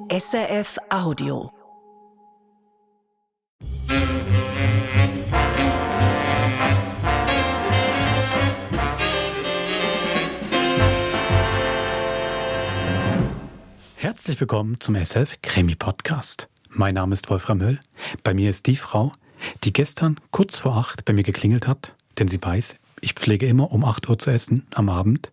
SRF Audio. Herzlich willkommen zum SRF Krimi Podcast. Mein Name ist Wolfram Höll. Bei mir ist die Frau, die gestern kurz vor 8 bei mir geklingelt hat, denn sie weiß, ich pflege immer um 8 Uhr zu essen am Abend.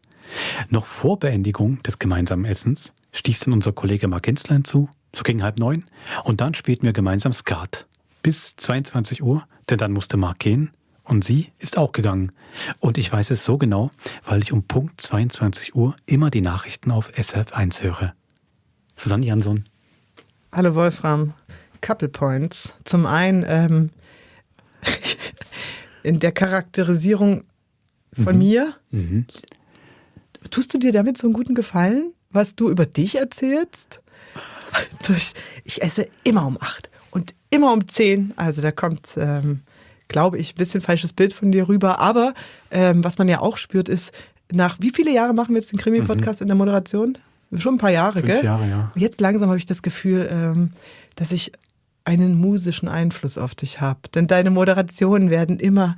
Noch vor Beendigung des gemeinsamen Essens stieß dann unser Kollege Mark Hensler hinzu, so gegen 8:30, und dann spielten wir gemeinsam Skat. Bis 22 Uhr, denn dann musste Mark gehen und sie ist auch gegangen. Und ich weiß es so genau, weil ich um Punkt 22 Uhr immer die Nachrichten auf SRF 1 höre. Susanne Jansson. Hallo Wolfram. Couple Points. Zum einen in der Charakterisierung von mir. Tust du dir damit so einen guten Gefallen, was du über dich erzählst? Ich esse immer um 8 und immer um 10. Also da kommt, glaube ich, ein bisschen falsches Bild von dir rüber. Aber was man ja auch spürt ist, nach wie viele Jahre machen wir jetzt den Krimi-Podcast in der Moderation? Schon ein paar Jahre, 5 gell? Jahre, ja. Und jetzt langsam habe ich das Gefühl, dass ich einen musischen Einfluss auf dich habe. Denn deine Moderationen werden immer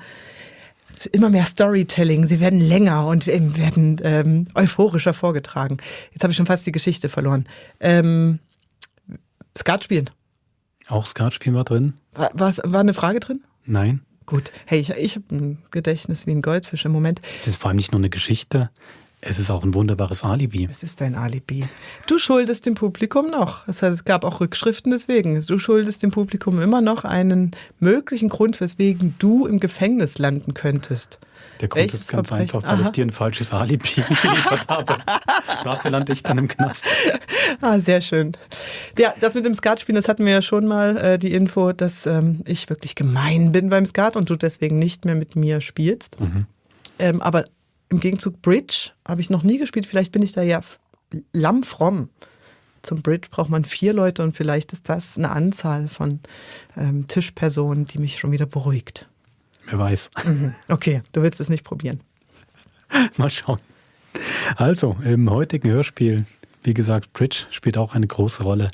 mehr Storytelling, sie werden länger und werden euphorischer vorgetragen. Jetzt habe ich schon fast die Geschichte verloren. Skat spielen. Auch Skatspielen war drin? War eine Frage drin? Nein. Gut. Hey, ich habe ein Gedächtnis wie ein Goldfisch im Moment. Es ist vor allem nicht nur eine Geschichte, es ist auch ein wunderbares Alibi. Es ist dein Alibi. Du schuldest dem Publikum noch. Das heißt, es gab auch Rückschriften deswegen. Du schuldest dem Publikum immer noch einen möglichen Grund, weswegen du im Gefängnis landen könntest. Der Grund ist ganz einfach, weil ich dir ein falsches Alibi geliefert habe. Dafür lande ich dann im Knast. Sehr schön. Ja, das mit dem Skatspielen, das hatten wir ja schon mal, die Info, dass ich wirklich gemein bin beim Skat und du deswegen nicht mehr mit mir spielst. Aber im Gegenzug Bridge habe ich noch nie gespielt. Vielleicht bin ich da ja lammfromm. Zum Bridge braucht man 4 Leute und vielleicht ist das eine Anzahl von Tischpersonen, die mich schon wieder beruhigt. Wer weiß. Okay, du willst es nicht probieren. Mal schauen. Also, im heutigen Hörspiel, wie gesagt, Bridge spielt auch eine große Rolle.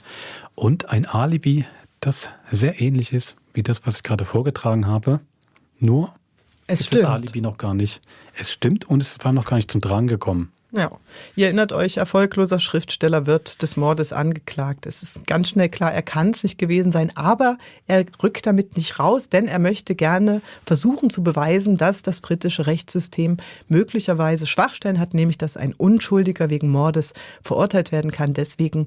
Und ein Alibi, das sehr ähnlich ist wie das, was ich gerade vorgetragen habe. Nur Es ist stimmt. das Alibi noch gar nicht. Es stimmt und es war noch gar nicht zum Tragen gekommen. Ja, ihr erinnert euch, erfolgloser Schriftsteller wird des Mordes angeklagt. Es ist ganz schnell klar, er kann es nicht gewesen sein, aber er rückt damit nicht raus, denn er möchte gerne versuchen zu beweisen, dass das britische Rechtssystem möglicherweise Schwachstellen hat, nämlich dass ein Unschuldiger wegen Mordes verurteilt werden kann. Deswegen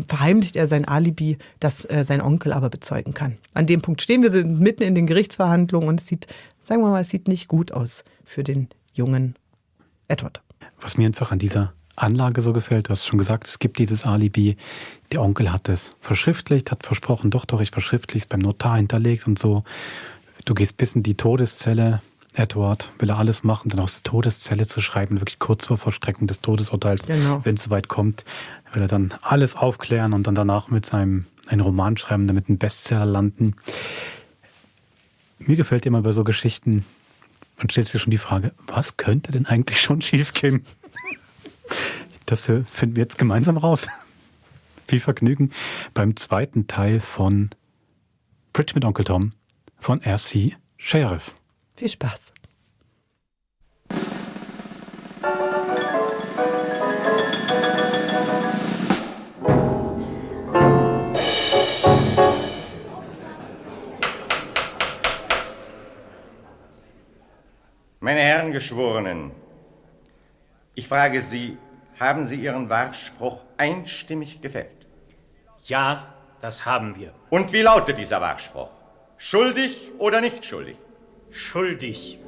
verheimlicht er sein Alibi, das sein Onkel aber bezeugen kann. An dem Punkt stehen wir, sind mitten in den Gerichtsverhandlungen und es sieht, sagen wir mal, es sieht nicht gut aus für den jungen Edward. Was mir einfach an dieser Anlage so gefällt, du hast schon gesagt, es gibt dieses Alibi, der Onkel hat es verschriftlicht, hat versprochen, doch, ich verschriftliche es beim Notar hinterlegt und so. Du gehst bis in die Todeszelle, Edward will er alles machen, dann aus der Todeszelle zu schreiben, wirklich kurz vor Vollstreckung des Todesurteils, Genau. wenn es soweit kommt, will er dann alles aufklären und dann danach mit seinem einen Roman schreiben, damit ein Bestseller landen. Mir gefällt immer bei so Geschichten, man stellt sich schon die Frage, was könnte denn eigentlich schon schief gehen? Das finden wir jetzt gemeinsam raus. Viel Vergnügen beim zweiten Teil von Bridge mit Onkel Tom von R.C. Sheriff. Viel Spaß. Meine Herren Geschworenen, ich frage Sie, haben Sie Ihren Wahrspruch einstimmig gefällt? Ja, das haben wir. Und wie lautet dieser Wahrspruch? Schuldig oder nicht schuldig? Schuldig.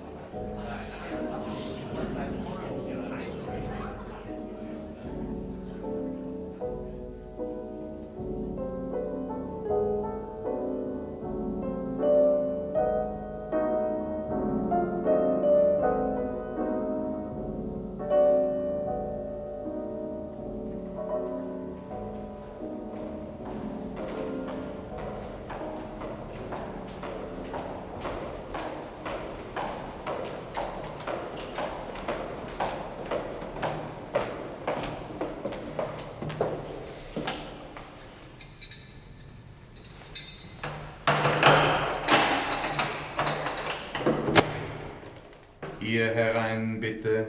Hier herein, bitte.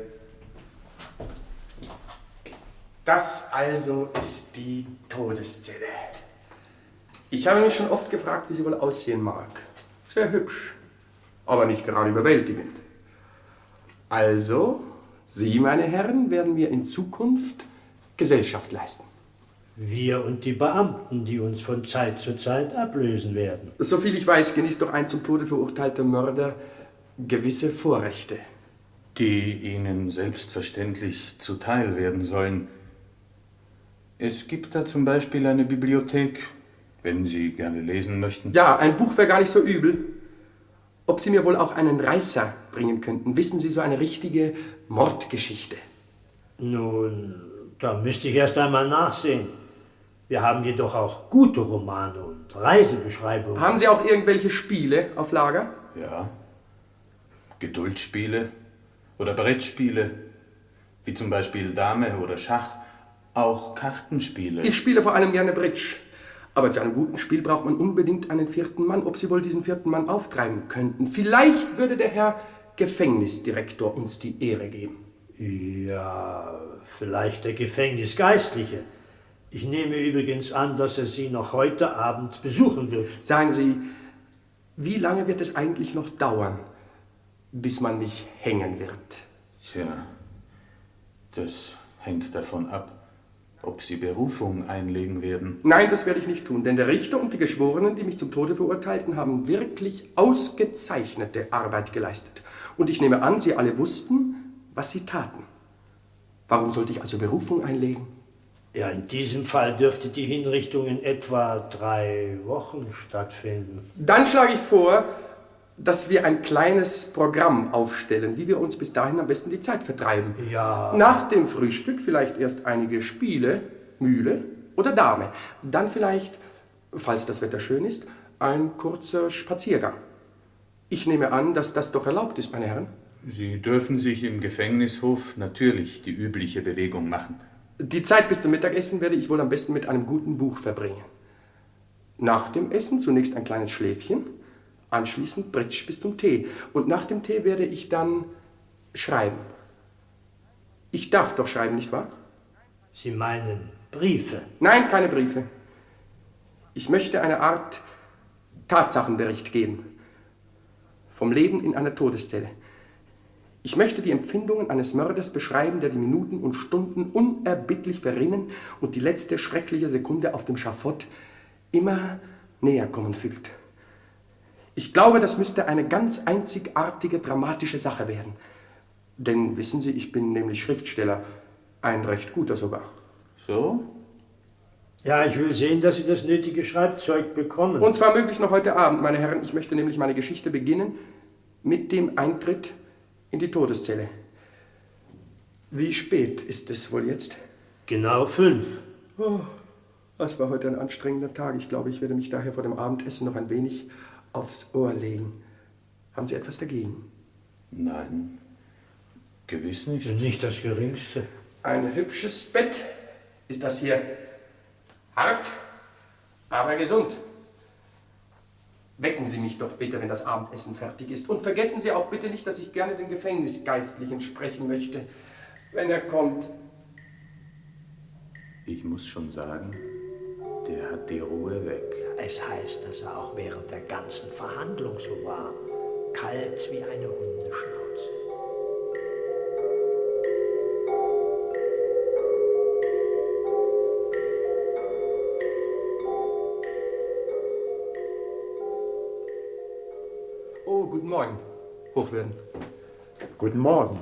Das also ist die Todeszelle. Ich habe mich schon oft gefragt, wie sie wohl aussehen mag. Sehr hübsch, aber nicht gerade überwältigend. Also, Sie, meine Herren, werden mir in Zukunft Gesellschaft leisten. Wir und die Beamten, die uns von Zeit zu Zeit ablösen werden. Soviel ich weiß, genießt doch ein zum Tode verurteilter Mörder gewisse Vorrechte. Die Ihnen selbstverständlich zuteil werden sollen. Es gibt da zum Beispiel eine Bibliothek, wenn Sie gerne lesen möchten. Ja, ein Buch wäre gar nicht so übel. Ob Sie mir wohl auch einen Reißer bringen könnten? Wissen Sie, so eine richtige Mordgeschichte. Nun, da müsste ich erst einmal nachsehen. Wir haben jedoch auch gute Romane und Reisebeschreibungen. Haben Sie auch irgendwelche Spiele auf Lager? Ja. Geduldsspiele oder Brettspiele, wie zum Beispiel Dame oder Schach. Auch Kartenspiele. Ich spiele vor allem gerne Bridge. Aber zu einem guten Spiel braucht man unbedingt einen vierten Mann. Ob Sie wohl diesen vierten Mann auftreiben könnten? Vielleicht würde der Herr Gefängnisdirektor uns die Ehre geben. Ja, vielleicht der Gefängnisgeistliche. Ich nehme übrigens an, dass er Sie noch heute Abend besuchen wird. Sagen Sie, wie lange wird es eigentlich noch dauern, bis man mich hängen wird? Tja, das hängt davon ab, ob Sie Berufung einlegen werden. Nein, das werde ich nicht tun, denn der Richter und die Geschworenen, die mich zum Tode verurteilten, haben wirklich ausgezeichnete Arbeit geleistet. Und ich nehme an, Sie alle wussten, was Sie taten. Warum sollte ich also Berufung einlegen? Ja, in diesem Fall dürfte die Hinrichtung in etwa 3 Wochen stattfinden. Dann schlage ich vor, dass wir ein kleines Programm aufstellen, wie wir uns bis dahin am besten die Zeit vertreiben. Ja. Nach dem Frühstück vielleicht erst einige Spiele, Mühle oder Dame. Dann vielleicht, falls das Wetter schön ist, ein kurzer Spaziergang. Ich nehme an, dass das doch erlaubt ist, meine Herren. Sie dürfen sich im Gefängnishof natürlich die übliche Bewegung machen. Die Zeit bis zum Mittagessen werde ich wohl am besten mit einem guten Buch verbringen. Nach dem Essen zunächst ein kleines Schläfchen, anschließend Bridge bis zum Tee. Und nach dem Tee werde ich dann schreiben. Ich darf doch schreiben, nicht wahr? Sie meinen Briefe? Nein, keine Briefe. Ich möchte eine Art Tatsachenbericht geben. Vom Leben in einer Todeszelle. Ich möchte die Empfindungen eines Mörders beschreiben, der die Minuten und Stunden unerbittlich verrinnen und die letzte schreckliche Sekunde auf dem Schafott immer näher kommen fühlt. Ich glaube, das müsste eine ganz einzigartige, dramatische Sache werden. Denn, wissen Sie, ich bin nämlich Schriftsteller, ein recht guter sogar. So? Ja, ich will sehen, dass Sie das nötige Schreibzeug bekommen. Und zwar möglichst noch heute Abend, meine Herren. Ich möchte nämlich meine Geschichte beginnen mit dem Eintritt in die Todeszelle. Wie spät ist es wohl jetzt? Genau 5. Oh, das war heute ein anstrengender Tag. Ich glaube, ich werde mich daher vor dem Abendessen noch ein wenig aufs Ohr legen. Haben Sie etwas dagegen? Nein, gewiss nicht. Nicht das Geringste. Ein hübsches Bett ist das hier. Hart, aber gesund. Wecken Sie mich doch bitte, wenn das Abendessen fertig ist. Und vergessen Sie auch bitte nicht, dass ich gerne den Gefängnisgeistlichen sprechen möchte, wenn er kommt. Ich muss schon sagen, der hat die Ruhe weg. Es heißt, dass er auch während der ganzen Verhandlung so war. Kalt wie eine Hundeschnauze. Oh, guten Morgen, Hochwürden. Guten Morgen.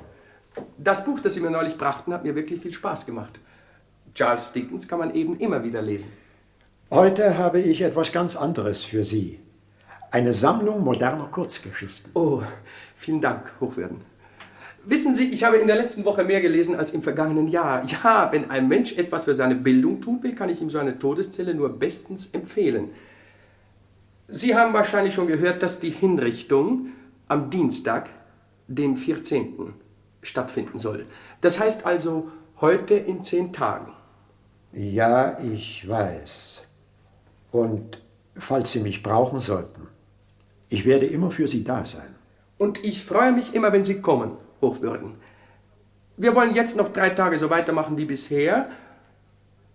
Das Buch, das Sie mir neulich brachten, hat mir wirklich viel Spaß gemacht. Charles Dickens kann man eben immer wieder lesen. Heute habe ich etwas ganz anderes für Sie. Eine Sammlung moderner Kurzgeschichten. Oh, vielen Dank, Hochwürden. Wissen Sie, ich habe in der letzten Woche mehr gelesen als im vergangenen Jahr. Ja, wenn ein Mensch etwas für seine Bildung tun will, kann ich ihm so eine Todeszelle nur bestens empfehlen. Sie haben wahrscheinlich schon gehört, dass die Hinrichtung am Dienstag, dem 14. stattfinden soll. Das heißt also heute in 10 Tagen. Ja, ich weiß. Und falls Sie mich brauchen sollten, ich werde immer für Sie da sein. Und ich freue mich immer, wenn Sie kommen, Hochwürden. Wir wollen jetzt noch 3 Tage so weitermachen wie bisher.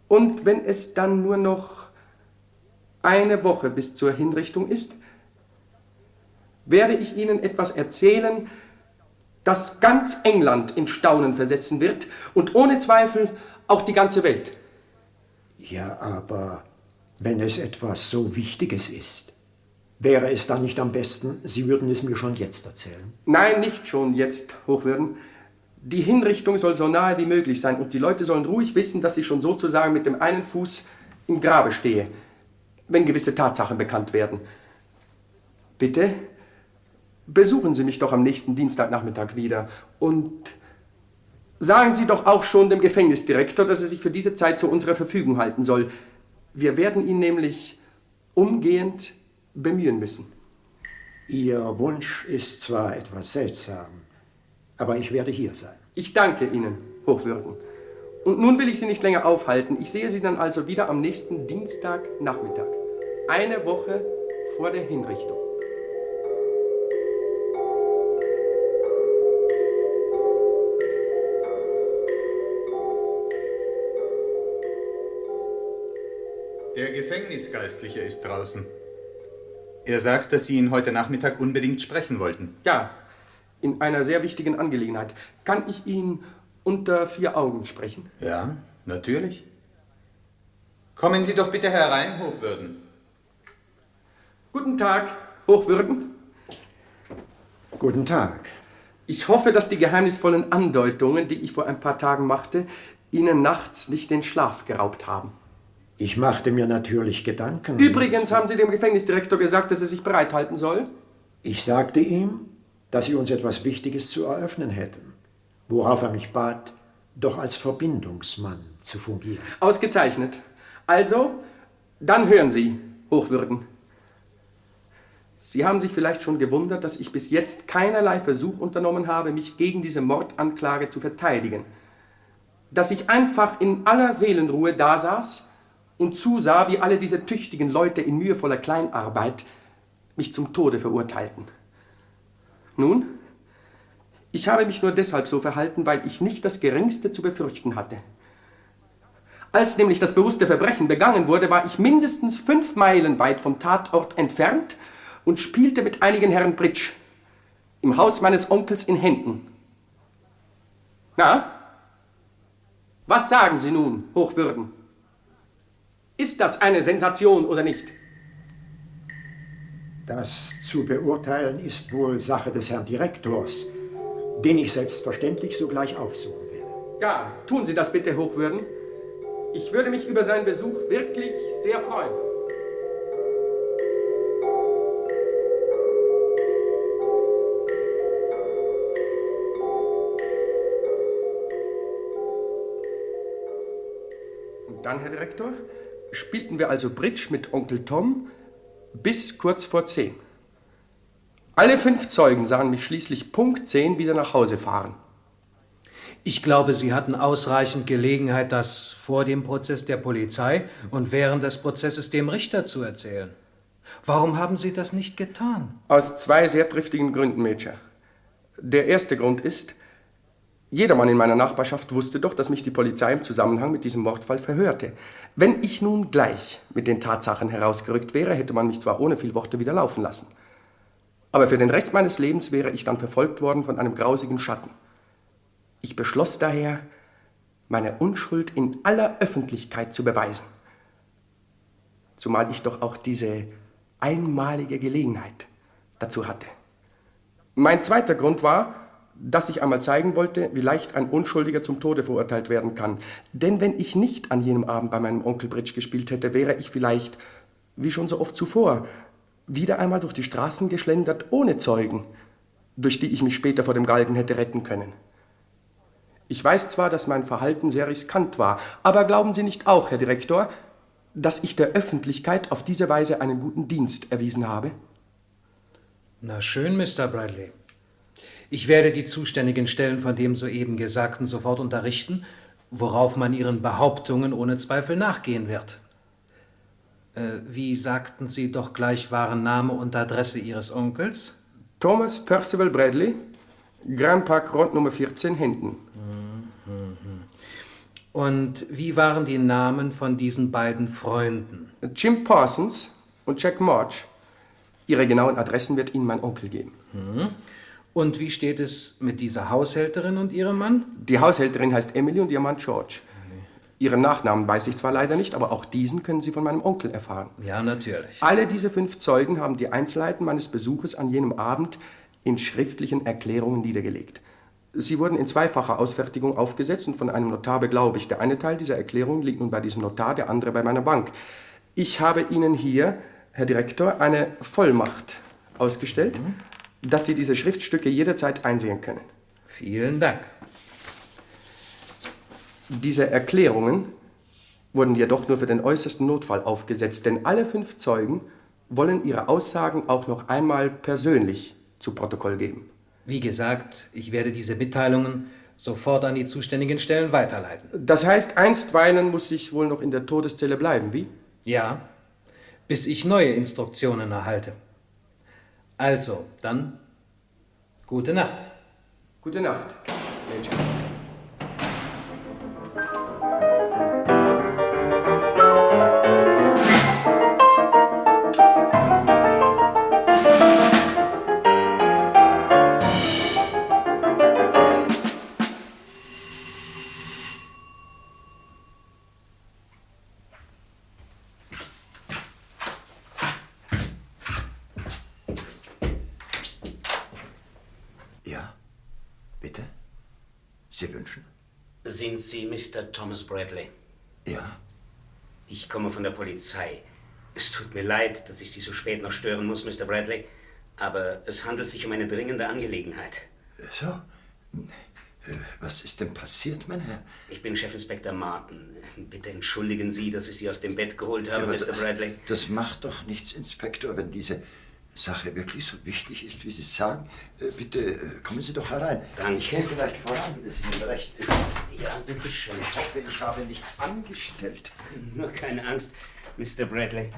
Und wenn es dann nur noch eine Woche bis zur Hinrichtung ist, werde ich Ihnen etwas erzählen, das ganz England in Staunen versetzen wird und ohne Zweifel auch die ganze Welt. Ja, aber wenn es etwas so Wichtiges ist, wäre es dann nicht am besten, Sie würden es mir schon jetzt erzählen? Nein, nicht schon jetzt, Hochwürden. Die Hinrichtung soll so nahe wie möglich sein und die Leute sollen ruhig wissen, dass ich schon sozusagen mit dem einen Fuß im Grabe stehe, wenn gewisse Tatsachen bekannt werden. Bitte, besuchen Sie mich doch am nächsten Dienstagnachmittag wieder und sagen Sie doch auch schon dem Gefängnisdirektor, dass er sich für diese Zeit zu unserer Verfügung halten soll. Wir werden ihn nämlich umgehend bemühen müssen. Ihr Wunsch ist zwar etwas seltsam, aber ich werde hier sein. Ich danke Ihnen, Hochwürden. Und nun will ich Sie nicht länger aufhalten. Ich sehe Sie dann also wieder am nächsten Dienstagnachmittag. Eine Woche vor der Hinrichtung. Der Gefängnisgeistliche ist draußen. Er sagt, dass Sie ihn heute Nachmittag unbedingt sprechen wollten. Ja, in einer sehr wichtigen Angelegenheit. Kann ich ihn unter 4 Augen sprechen? Ja, natürlich. Kommen Sie doch bitte herein, Hochwürden. Guten Tag, Hochwürden. Guten Tag. Ich hoffe, dass die geheimnisvollen Andeutungen, die ich vor ein paar Tagen machte, Ihnen nachts nicht den Schlaf geraubt haben. Ich machte mir natürlich Gedanken. Übrigens haben Sie dem Gefängnisdirektor gesagt, dass er sich bereithalten soll? Ich sagte ihm, dass Sie uns etwas Wichtiges zu eröffnen hätten, worauf er mich bat, doch als Verbindungsmann zu fungieren. Ausgezeichnet. Also, dann hören Sie, Hochwürden. Sie haben sich vielleicht schon gewundert, dass ich bis jetzt keinerlei Versuch unternommen habe, mich gegen diese Mordanklage zu verteidigen. Dass ich einfach in aller Seelenruhe dasaß und zusah, wie alle diese tüchtigen Leute in mühevoller Kleinarbeit mich zum Tode verurteilten. Nun, ich habe mich nur deshalb so verhalten, weil ich nicht das Geringste zu befürchten hatte. Als nämlich das bewusste Verbrechen begangen wurde, war ich mindestens 5 Meilen weit vom Tatort entfernt und spielte mit einigen Herren Bridge im Haus meines Onkels in Hendon. Na, was sagen Sie nun, Hochwürden? Ist das eine Sensation oder nicht? Das zu beurteilen ist wohl Sache des Herrn Direktors, den ich selbstverständlich sogleich aufsuchen werde. Ja, tun Sie das bitte, Hochwürden. Ich würde mich über seinen Besuch wirklich sehr freuen. Und dann, Herr Direktor, spielten wir also Bridge mit Onkel Tom bis kurz vor 10. Alle 5 Zeugen sahen mich schließlich Punkt 10 wieder nach Hause fahren. Ich glaube, Sie hatten ausreichend Gelegenheit, das vor dem Prozess der Polizei und während des Prozesses dem Richter zu erzählen. Warum haben Sie das nicht getan? Aus 2 sehr triftigen Gründen, Major. Der erste Grund ist, jedermann in meiner Nachbarschaft wusste doch, dass mich die Polizei im Zusammenhang mit diesem Mordfall verhörte. Wenn ich nun gleich mit den Tatsachen herausgerückt wäre, hätte man mich zwar ohne viel Worte wieder laufen lassen. Aber für den Rest meines Lebens wäre ich dann verfolgt worden von einem grausigen Schatten. Ich beschloss daher, meine Unschuld in aller Öffentlichkeit zu beweisen. Zumal ich doch auch diese einmalige Gelegenheit dazu hatte. Mein zweiter Grund war, dass ich einmal zeigen wollte, wie leicht ein Unschuldiger zum Tode verurteilt werden kann. Denn wenn ich nicht an jenem Abend bei meinem Onkel Bridge gespielt hätte, wäre ich vielleicht, wie schon so oft zuvor, wieder einmal durch die Straßen geschlendert ohne Zeugen, durch die ich mich später vor dem Galgen hätte retten können. Ich weiß zwar, dass mein Verhalten sehr riskant war, aber glauben Sie nicht auch, Herr Direktor, dass ich der Öffentlichkeit auf diese Weise einen guten Dienst erwiesen habe? Na schön, Mr. Bradley. Ich werde die zuständigen Stellen von dem soeben Gesagten sofort unterrichten, worauf man Ihren Behauptungen ohne Zweifel nachgehen wird. Wie sagten Sie doch gleich, waren Name und Adresse Ihres Onkels? Thomas Percival Bradley, Grand Park Rond Nummer 14, Hendon. Und wie waren die Namen von diesen beiden Freunden? Jim Parsons und Jack March. Ihre genauen Adressen wird Ihnen mein Onkel geben. Und wie steht es mit dieser Haushälterin und ihrem Mann? Die Haushälterin heißt Emily und ihr Mann George. Ihren Nachnamen weiß ich zwar leider nicht, aber auch diesen können Sie von meinem Onkel erfahren. Ja, natürlich. Alle diese 5 Zeugen haben die Einzelheiten meines Besuches an jenem Abend in schriftlichen Erklärungen niedergelegt. Sie wurden in zweifacher Ausfertigung aufgesetzt und von einem Notar beglaubigt. Der eine Teil dieser Erklärung liegt nun bei diesem Notar, der andere bei meiner Bank. Ich habe Ihnen hier, Herr Direktor, eine Vollmacht ausgestellt, dass Sie diese Schriftstücke jederzeit einsehen können. Vielen Dank. Diese Erklärungen wurden jedoch nur für den äußersten Notfall aufgesetzt, denn alle 5 Zeugen wollen ihre Aussagen auch noch einmal persönlich zu Protokoll geben. Wie gesagt, ich werde diese Mitteilungen sofort an die zuständigen Stellen weiterleiten. Das heißt, einstweilen muss ich wohl noch in der Todeszelle bleiben, wie? Ja, bis ich neue Instruktionen erhalte. Also, dann gute Nacht. Gute Nacht, Major. Ja, bitte? Sie wünschen? Sind Sie Mr. Thomas Bradley? Ja. Ich komme von der Polizei. Es tut mir leid, dass ich Sie so spät noch stören muss, Mr. Bradley, aber es handelt sich um eine dringende Angelegenheit. So? Was ist denn passiert, mein Herr? Ich bin Chefinspektor Martin. Bitte entschuldigen Sie, dass ich Sie aus dem Bett geholt habe, Mr. Bradley. Das macht doch nichts, Inspektor, wenn diese Sache wirklich so wichtig ist, wie Sie sagen. Bitte kommen Sie doch herein. Danke. Ich gehe vielleicht voran, wenn es Ihnen recht ist. Ja, bitte schön. Ich hoffe, ich habe nichts angestellt. Nur keine Angst, Mr. Bradley.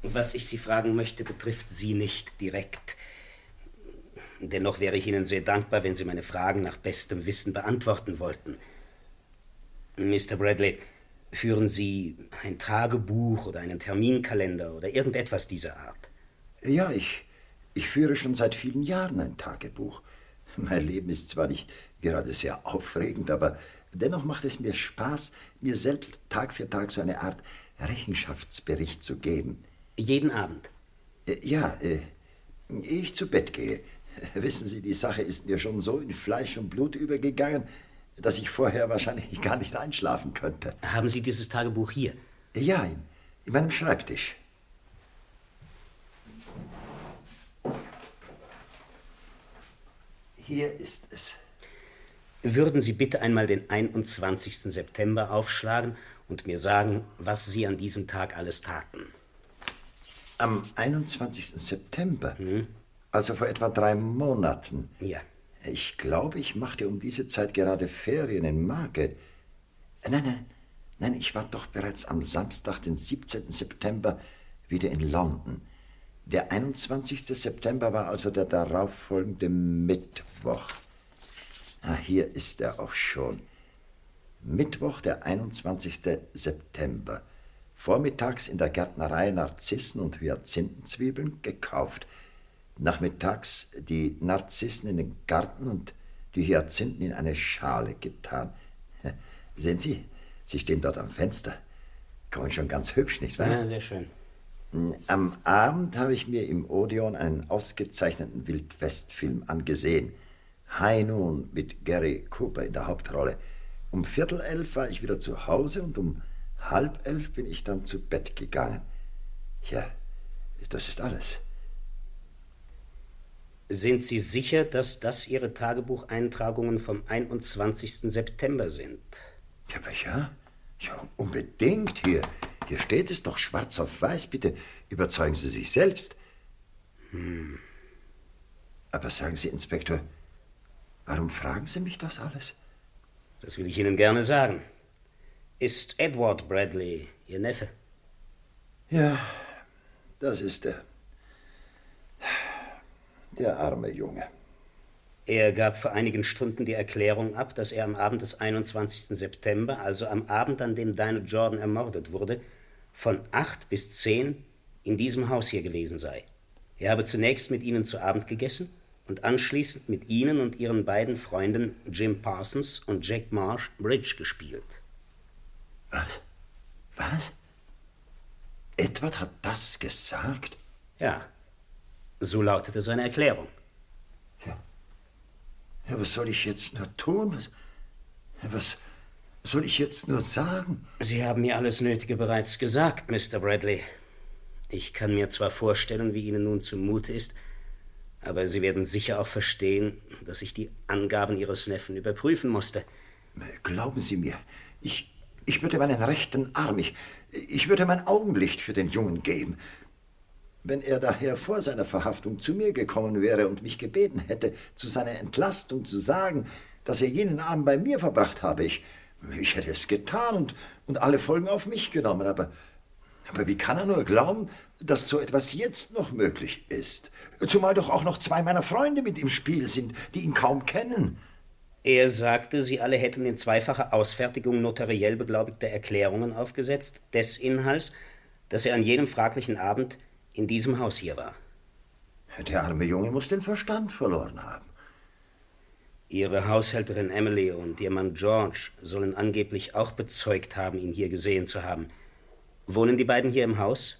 Was ich Sie fragen möchte, betrifft Sie nicht direkt. Dennoch wäre ich Ihnen sehr dankbar, wenn Sie meine Fragen nach bestem Wissen beantworten wollten. Mr. Bradley, führen Sie ein Tagebuch oder einen Terminkalender oder irgendetwas dieser Art? Ja, ich führe schon seit vielen Jahren ein Tagebuch. Mein Leben ist zwar nicht gerade sehr aufregend, aber dennoch macht es mir Spaß, mir selbst Tag für Tag so eine Art Rechenschaftsbericht zu geben. Jeden Abend? Ja, ehe ich zu Bett gehe. Wissen Sie, die Sache ist mir schon so in Fleisch und Blut übergegangen, dass ich vorher wahrscheinlich gar nicht einschlafen könnte. Haben Sie dieses Tagebuch hier? Ja, in meinem Schreibtisch. Hier ist es. Würden Sie bitte einmal den 21. September aufschlagen und mir sagen, was Sie an diesem Tag alles taten? Am 21. September? Also vor etwa 3 Monaten? Ja. Ich glaube, ich machte um diese Zeit gerade Ferien in Margate. Nein, ich war doch bereits am Samstag, den 17. September, wieder in London. Der 21. September war also der darauffolgende Mittwoch. Hier ist er auch schon. Mittwoch, der 21. September. Vormittags in der Gärtnerei Narzissen und Hyazinthenzwiebeln gekauft. Nachmittags die Narzissen in den Garten und die Hyazinthen in eine Schale getan. Sehen Sie, sie stehen dort am Fenster. Kommen schon ganz hübsch, nicht wahr? Ja, sehr schön. Am Abend habe ich mir im Odeon einen ausgezeichneten Wildwest-Film angesehen. High Noon mit Gary Cooper in der Hauptrolle. Um 10:45 war ich wieder zu Hause und um 10:30 bin ich dann zu Bett gegangen. Ja, das ist alles. Sind Sie sicher, dass das Ihre Tagebucheintragungen vom 21. September sind? Ja, aber ja, unbedingt. Hier steht es doch schwarz auf weiß. Bitte überzeugen Sie sich selbst. Aber sagen Sie, Inspektor, warum fragen Sie mich das alles? Das will ich Ihnen gerne sagen. Ist Edward Bradley Ihr Neffe? Ja, das ist er. Der arme Junge. Er gab vor einigen Stunden die Erklärung ab, dass er am Abend des 21. September, also am Abend, an dem Dinah Jordan ermordet wurde, von 8 bis 10 in diesem Haus hier gewesen sei. Er habe zunächst mit ihnen zu Abend gegessen und anschließend mit ihnen und ihren beiden Freunden Jim Parsons und Jack Marsh Bridge gespielt. Was? Was? Edward hat das gesagt? Ja, so lautete seine Erklärung. Ja, was soll ich jetzt nur tun? Was soll ich jetzt nur sagen? Sie haben mir alles Nötige bereits gesagt, Mr. Bradley. Ich kann mir zwar vorstellen, wie Ihnen nun zumute ist, aber Sie werden sicher auch verstehen, dass ich die Angaben Ihres Neffen überprüfen musste. Glauben Sie mir, ich würde meinen rechten Arm, ich würde mein Augenlicht für den Jungen geben. Wenn er daher vor seiner Verhaftung zu mir gekommen wäre und mich gebeten hätte, zu seiner Entlastung zu sagen, dass er jenen Abend bei mir verbracht habe, ich hätte es getan und alle Folgen auf mich genommen. Aber wie kann er nur glauben, dass so etwas jetzt noch möglich ist? Zumal doch auch noch 2 meiner Freunde mit im Spiel sind, die ihn kaum kennen. Er sagte, Sie alle hätten in zweifacher Ausfertigung notariell beglaubigter Erklärungen aufgesetzt, des Inhalts, dass er an jenem fraglichen Abend in diesem Haus hier war. Der arme Junge muss den Verstand verloren haben. Ihre Haushälterin Emily und ihr Mann George sollen angeblich auch bezeugt haben, ihn hier gesehen zu haben. Wohnen die beiden hier im Haus?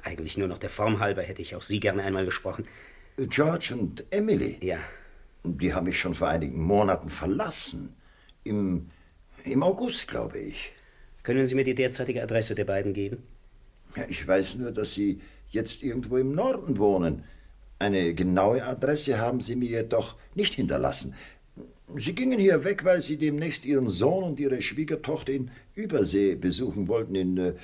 Eigentlich nur noch der Form halber hätte ich auch Sie gerne einmal gesprochen. George und Emily? Ja. Die haben mich schon vor einigen Monaten verlassen. Im August, glaube ich. Können Sie mir die derzeitige Adresse der beiden geben? Ja, ich weiß nur, dass sie jetzt irgendwo im Norden wohnen. Eine genaue Adresse haben sie mir jedoch nicht hinterlassen. Sie gingen hier weg, weil sie demnächst ihren Sohn und ihre Schwiegertochter in Übersee besuchen wollten, in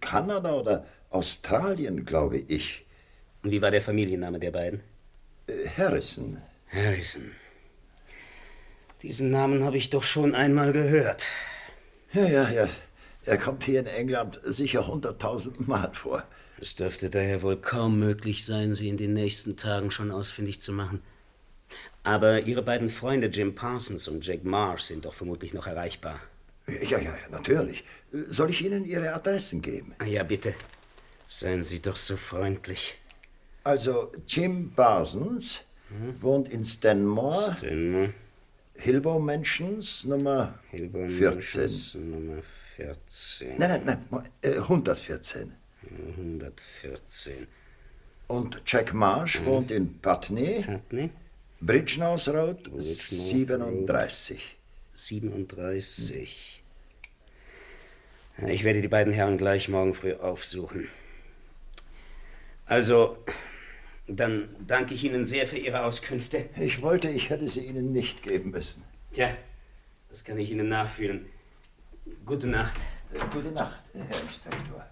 Kanada oder Australien, glaube ich. Und wie war der Familienname der beiden? Harrison. Harrison. Diesen Namen habe ich doch schon einmal gehört. Ja. Er kommt hier in England sicher 100.000 Mal vor. Es dürfte daher wohl kaum möglich sein, sie in den nächsten Tagen schon ausfindig zu machen. Aber Ihre beiden Freunde Jim Parsons und Jack Marsh sind doch vermutlich noch erreichbar. Ja, natürlich. Soll ich Ihnen Ihre Adressen geben? Ja, bitte. Seien Sie doch so freundlich. Also, Jim Parsons wohnt in Stanmore. Hilbo Mansions, Nummer 14. Nummer 14. Nein, 114. 114. Und Jack Marsh wohnt in Putney. Bridgenorth Road 37. 37. Ich werde die beiden Herren gleich morgen früh aufsuchen. Also, dann danke ich Ihnen sehr für Ihre Auskünfte. Ich hätte sie Ihnen nicht geben müssen. Tja, das kann ich Ihnen nachfühlen. Gute Nacht. Gute Nacht, Herr Inspektor.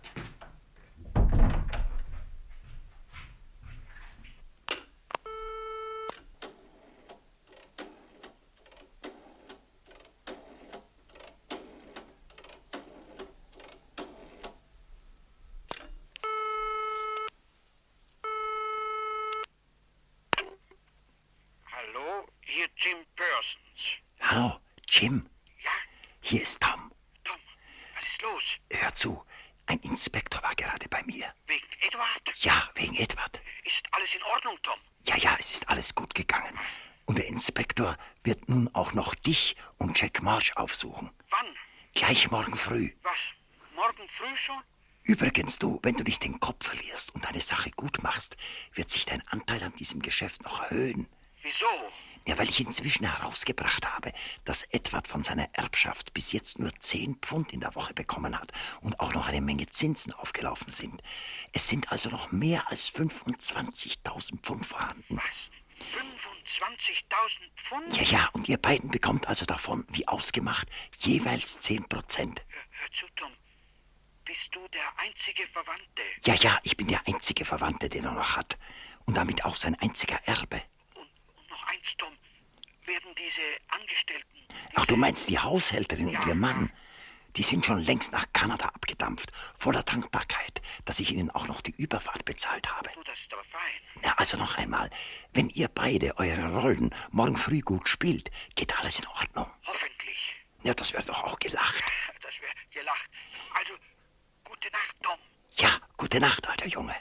Hallo, hier Jim Parsons. Hallo, Jim. Ja? Hier ist Tom. Tom, was ist los? Hör zu, ein Inspektor war gerade bei mir. Wegen Edward? Ja, wegen Edward. Ist alles in Ordnung, Tom? Ja, es ist alles gut gegangen. Und der Inspektor wird nun auch noch dich und Jack Marsh aufsuchen. Wann? Gleich morgen früh. Was? Morgen früh schon? Übrigens, wenn du nicht den Kopf verlierst und deine Sache gut machst, wird sich dein Anteil an diesem Geschäft noch erhöhen. Wieso? Ja, weil ich inzwischen herausgebracht habe, dass Edward von seiner Erbschaft bis jetzt nur 10 Pfund in der Woche bekommen hat und auch noch eine Menge Zinsen aufgelaufen sind. Es sind also noch mehr als 25.000 Pfund vorhanden. Was? 25.000 Pfund? Ja, und ihr beiden bekommt also davon, wie ausgemacht, jeweils 10%. Hör zu, Tom. Bist du der einzige Verwandte? Ja, ich bin der einzige Verwandte, den er noch hat. Und damit auch sein einziger Erbe. Und noch eins, Tom. Werden diese Angestellten... Ach, du meinst die Haushälterin und ihr Mann? Die sind schon längst nach Kanada abgedampft, voller Dankbarkeit, dass ich ihnen auch noch die Überfahrt bezahlt habe. Du, das ist aber fein. Ja, also noch einmal, wenn ihr beide eure Rollen morgen früh gut spielt, geht alles in Ordnung. Hoffentlich. Ja, das wird doch auch gelacht. Das wird gelacht. Also, gute Nacht, Tom. Ja, gute Nacht, alter Junge.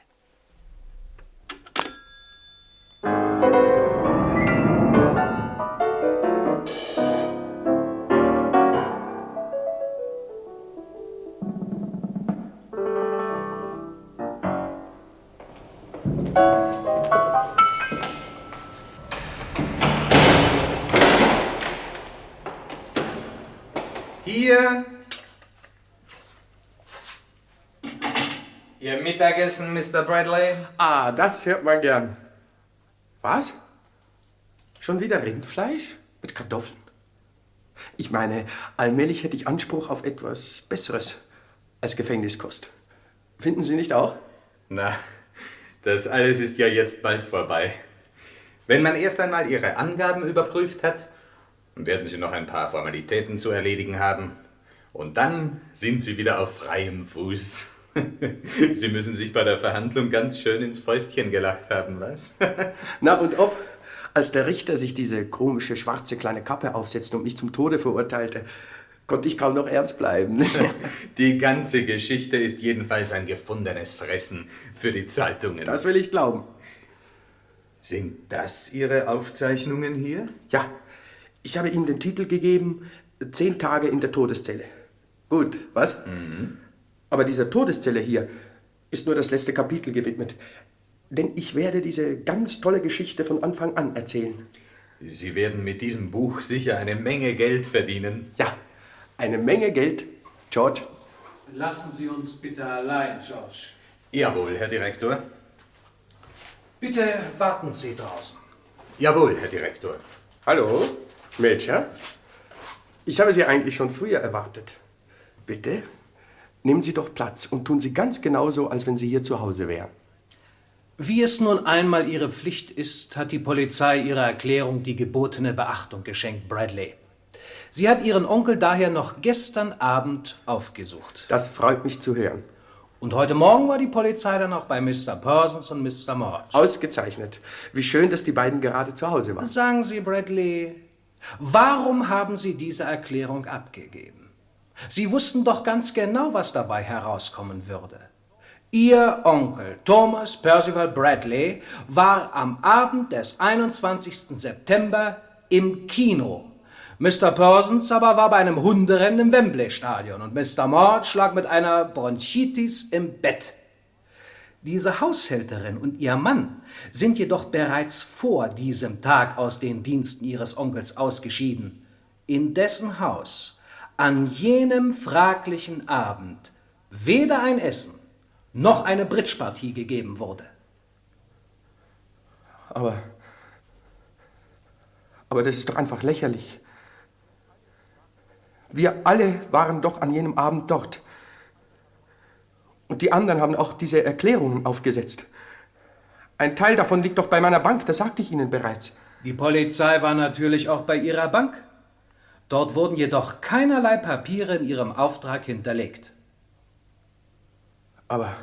Hier. Ihr Mittagessen, Mr. Bradley? Ah, das hört man gern. Was? Schon wieder Rindfleisch? Mit Kartoffeln? Ich meine, allmählich hätte ich Anspruch auf etwas Besseres als Gefängniskost. Finden Sie nicht auch? Na, das alles ist ja jetzt bald vorbei. Wenn man erst einmal Ihre Angaben überprüft hat, werden Sie noch ein paar Formalitäten zu erledigen haben. Und dann sind Sie wieder auf freiem Fuß. Sie müssen sich bei der Verhandlung ganz schön ins Fäustchen gelacht haben, was? Na und ob, als der Richter sich diese komische schwarze kleine Kappe aufsetzte und mich zum Tode verurteilte, konnte ich kaum noch ernst bleiben. Die ganze Geschichte ist jedenfalls ein gefundenes Fressen für die Zeitungen. Das will ich glauben. Sind das Ihre Aufzeichnungen hier? Ja, ich habe Ihnen den Titel gegeben, 10 Tage in der Todeszelle. Gut, was? Aber dieser Todeszelle hier ist nur das letzte Kapitel gewidmet. Denn ich werde diese ganz tolle Geschichte von Anfang an erzählen. Sie werden mit diesem Buch sicher eine Menge Geld verdienen. Ja, eine Menge Geld. George? Lassen Sie uns bitte allein, George. Jawohl, Herr Direktor. Bitte warten Sie draußen. Jawohl, Herr Direktor. Hallo, Mädchen? Ich habe Sie eigentlich schon früher erwartet. Bitte, nehmen Sie doch Platz und tun Sie ganz genauso, als wenn Sie hier zu Hause wären. Wie es nun einmal Ihre Pflicht ist, hat die Polizei Ihrer Erklärung die gebotene Beachtung geschenkt, Bradley. Sie hat Ihren Onkel daher noch gestern Abend aufgesucht. Das freut mich zu hören. Und heute Morgen war die Polizei dann auch bei Mr. Parsons und Mr. March. Ausgezeichnet. Wie schön, dass die beiden gerade zu Hause waren. Sagen Sie, Bradley, warum haben Sie diese Erklärung abgegeben? Sie wussten doch ganz genau, was dabei herauskommen würde. Ihr Onkel Thomas Percival Bradley war am Abend des 21. September im Kino. Mr. Parsons aber war bei einem Hunderennen im Wembley-Stadion und Mr. March lag mit einer Bronchitis im Bett. Diese Haushälterin und ihr Mann sind jedoch bereits vor diesem Tag aus den Diensten ihres Onkels ausgeschieden, in dessen Haus an jenem fraglichen Abend weder ein Essen noch eine Bridgepartie gegeben wurde. Aber das ist doch einfach lächerlich. Wir alle waren doch an jenem Abend dort. Und die anderen haben auch diese Erklärungen aufgesetzt. Ein Teil davon liegt doch bei meiner Bank, das sagte ich Ihnen bereits. Die Polizei war natürlich auch bei ihrer Bank. Dort wurden jedoch keinerlei Papiere in ihrem Auftrag hinterlegt. Aber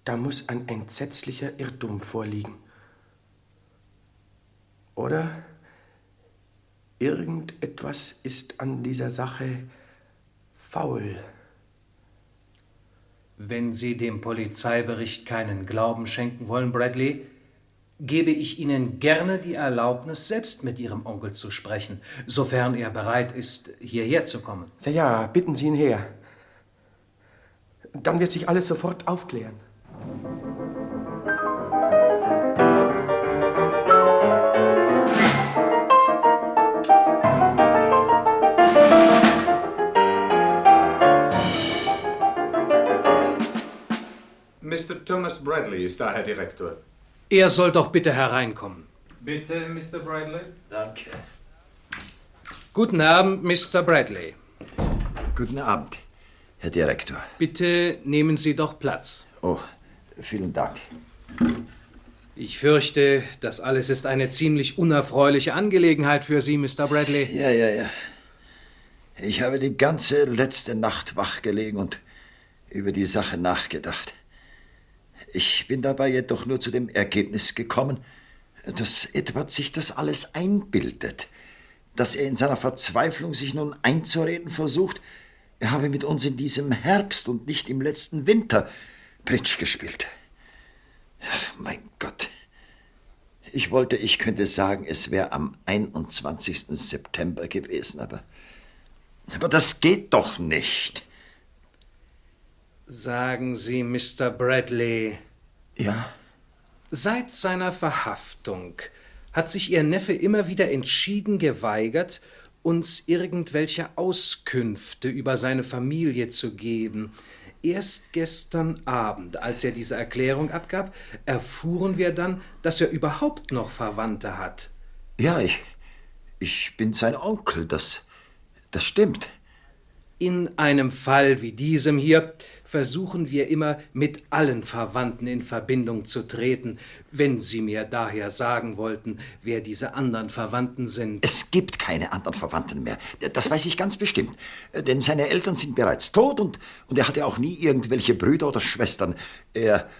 da muss ein entsetzlicher Irrtum vorliegen. Oder irgendetwas ist an dieser Sache faul. Wenn Sie dem Polizeibericht keinen Glauben schenken wollen, Bradley, gebe ich Ihnen gerne die Erlaubnis, selbst mit Ihrem Onkel zu sprechen, sofern er bereit ist, hierher zu kommen. Ja, bitten Sie ihn her. Dann wird sich alles sofort aufklären. Mr. Thomas Bradley ist da, Herr Direktor. Er soll doch bitte hereinkommen. Bitte, Mr. Bradley. Danke. Guten Abend, Mr. Bradley. Guten Abend, Herr Direktor. Bitte nehmen Sie doch Platz. Oh, vielen Dank. Ich fürchte, das alles ist eine ziemlich unerfreuliche Angelegenheit für Sie, Mr. Bradley. Ja. Ich habe die ganze letzte Nacht wach gelegen und über die Sache nachgedacht. Ich bin dabei jedoch nur zu dem Ergebnis gekommen, dass Edward sich das alles einbildet, dass er in seiner Verzweiflung sich nun einzureden versucht, er habe mit uns in diesem Herbst und nicht im letzten Winter Bridge gespielt. Ach, mein Gott. Ich wollte, ich könnte sagen, es wäre am 21. September gewesen, aber das geht doch nicht. Sagen Sie, Mr. Bradley. Ja? Seit seiner Verhaftung hat sich Ihr Neffe immer wieder entschieden geweigert, uns irgendwelche Auskünfte über seine Familie zu geben. Erst gestern Abend, als er diese Erklärung abgab, erfuhren wir dann, dass er überhaupt noch Verwandte hat. Ja, ich bin sein Onkel, das stimmt. In einem Fall wie diesem hier versuchen wir immer, mit allen Verwandten in Verbindung zu treten, wenn Sie mir daher sagen wollten, wer diese anderen Verwandten sind. Es gibt keine anderen Verwandten mehr. Das weiß ich ganz bestimmt. Denn seine Eltern sind bereits tot und er hatte auch nie irgendwelche Brüder oder Schwestern. Er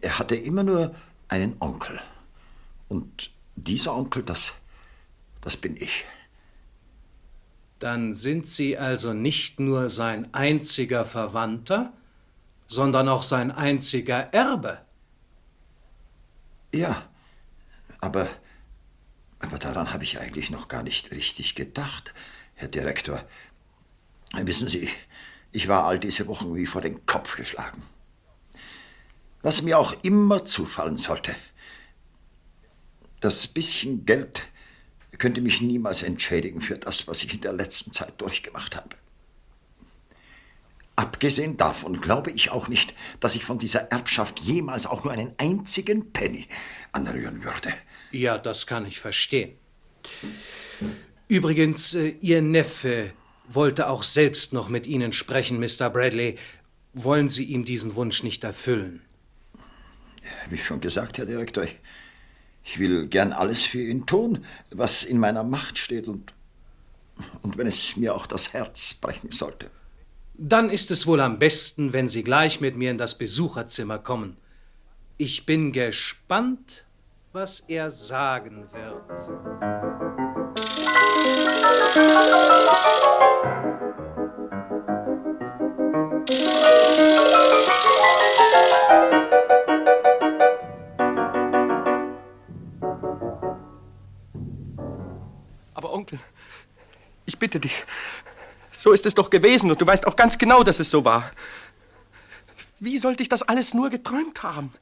hatte immer nur einen Onkel. Und dieser Onkel, das bin ich. Dann sind Sie also nicht nur sein einziger Verwandter, sondern auch sein einziger Erbe. Ja, aber daran habe ich eigentlich noch gar nicht richtig gedacht, Herr Direktor. Wissen Sie, ich war all diese Wochen wie vor den Kopf geschlagen. Was mir auch immer zufallen sollte, das bisschen Geld könnte mich niemals entschädigen für das, was ich in der letzten Zeit durchgemacht habe. Abgesehen davon glaube ich auch nicht, dass ich von dieser Erbschaft jemals auch nur einen einzigen Penny anrühren würde. Ja, das kann ich verstehen. Übrigens, Ihr Neffe wollte auch selbst noch mit Ihnen sprechen, Mr. Bradley. Wollen Sie ihm diesen Wunsch nicht erfüllen? Wie schon gesagt, Herr Direktor, ich will gern alles für ihn tun, was in meiner Macht steht und wenn es mir auch das Herz brechen sollte. Dann ist es wohl am besten, wenn Sie gleich mit mir in das Besucherzimmer kommen. Ich bin gespannt, was er sagen wird. Aber Onkel, ich bitte dich, so ist es doch gewesen und du weißt auch ganz genau, dass es so war. Wie sollte ich das alles nur geträumt haben?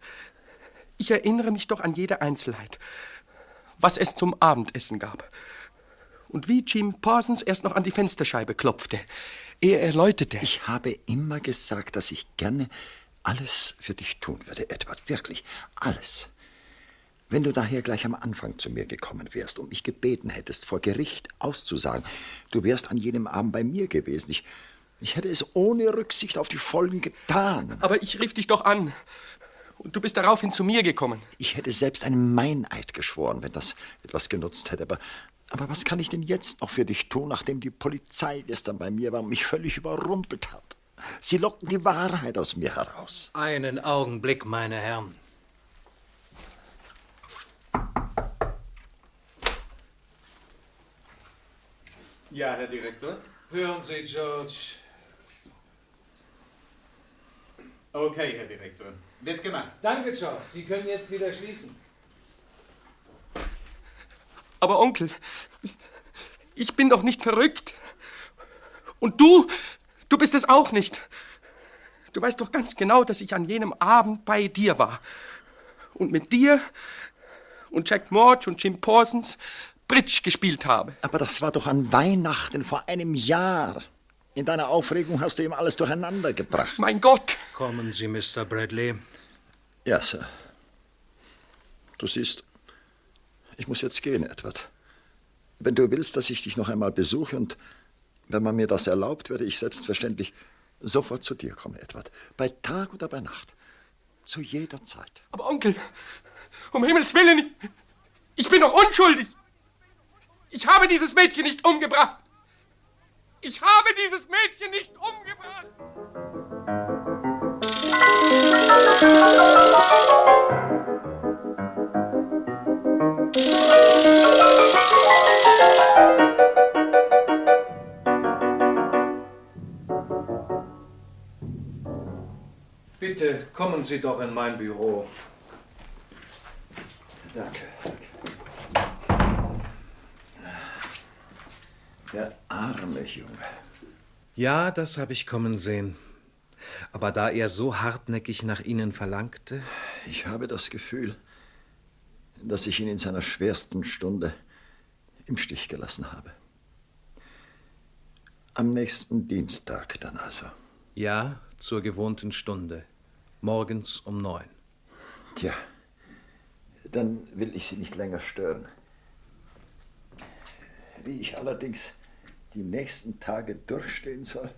Ich erinnere mich doch an jede Einzelheit, was es zum Abendessen gab und wie Jim Parsons erst noch an die Fensterscheibe klopfte, ehe er läutete. Ich habe immer gesagt, dass ich gerne alles für dich tun würde, Edward, wirklich alles. Wenn du daher gleich am Anfang zu mir gekommen wärst und mich gebeten hättest, vor Gericht auszusagen, du wärst an jenem Abend bei mir gewesen. Ich hätte es ohne Rücksicht auf die Folgen getan. Aber ich rief dich doch an und du bist daraufhin zu mir gekommen. Ich hätte selbst einen Meineid geschworen, wenn das etwas genutzt hätte. Aber was kann ich denn jetzt noch für dich tun, nachdem die Polizei gestern bei mir war und mich völlig überrumpelt hat? Sie lockten die Wahrheit aus mir heraus. Einen Augenblick, meine Herren. Ja, Herr Direktor? Hören Sie, George. Okay, Herr Direktor. Wird gemacht. Danke, George. Sie können jetzt wieder schließen. Aber Onkel, ich bin doch nicht verrückt. Und du bist es auch nicht. Du weißt doch ganz genau, dass ich an jenem Abend bei dir war. Und mit dir und Jack Morge und Jim Parsons Bridge gespielt habe. Aber das war doch an Weihnachten vor einem Jahr. In deiner Aufregung hast du ihm alles durcheinander gebracht. Mein Gott! Kommen Sie, Mr. Bradley. Ja, Sir. Du siehst, ich muss jetzt gehen, Edward. Wenn du willst, dass ich dich noch einmal besuche und wenn man mir das erlaubt, werde ich selbstverständlich sofort zu dir kommen, Edward. Bei Tag oder bei Nacht. Zu jeder Zeit. Aber Onkel, um Himmels Willen, ich bin doch unschuldig. Ich habe dieses Mädchen nicht umgebracht. Ich habe dieses Mädchen nicht umgebracht! Bitte kommen Sie doch in mein Büro. Danke. Der arme Junge. Ja, das habe ich kommen sehen. Aber da er so hartnäckig nach Ihnen verlangte... Ich habe das Gefühl, dass ich ihn in seiner schwersten Stunde im Stich gelassen habe. Am nächsten Dienstag dann also. Ja, zur gewohnten Stunde. Morgens um 9. Tja, dann will ich Sie nicht länger stören. Wie ich allerdings die nächsten Tage durchstehen soll,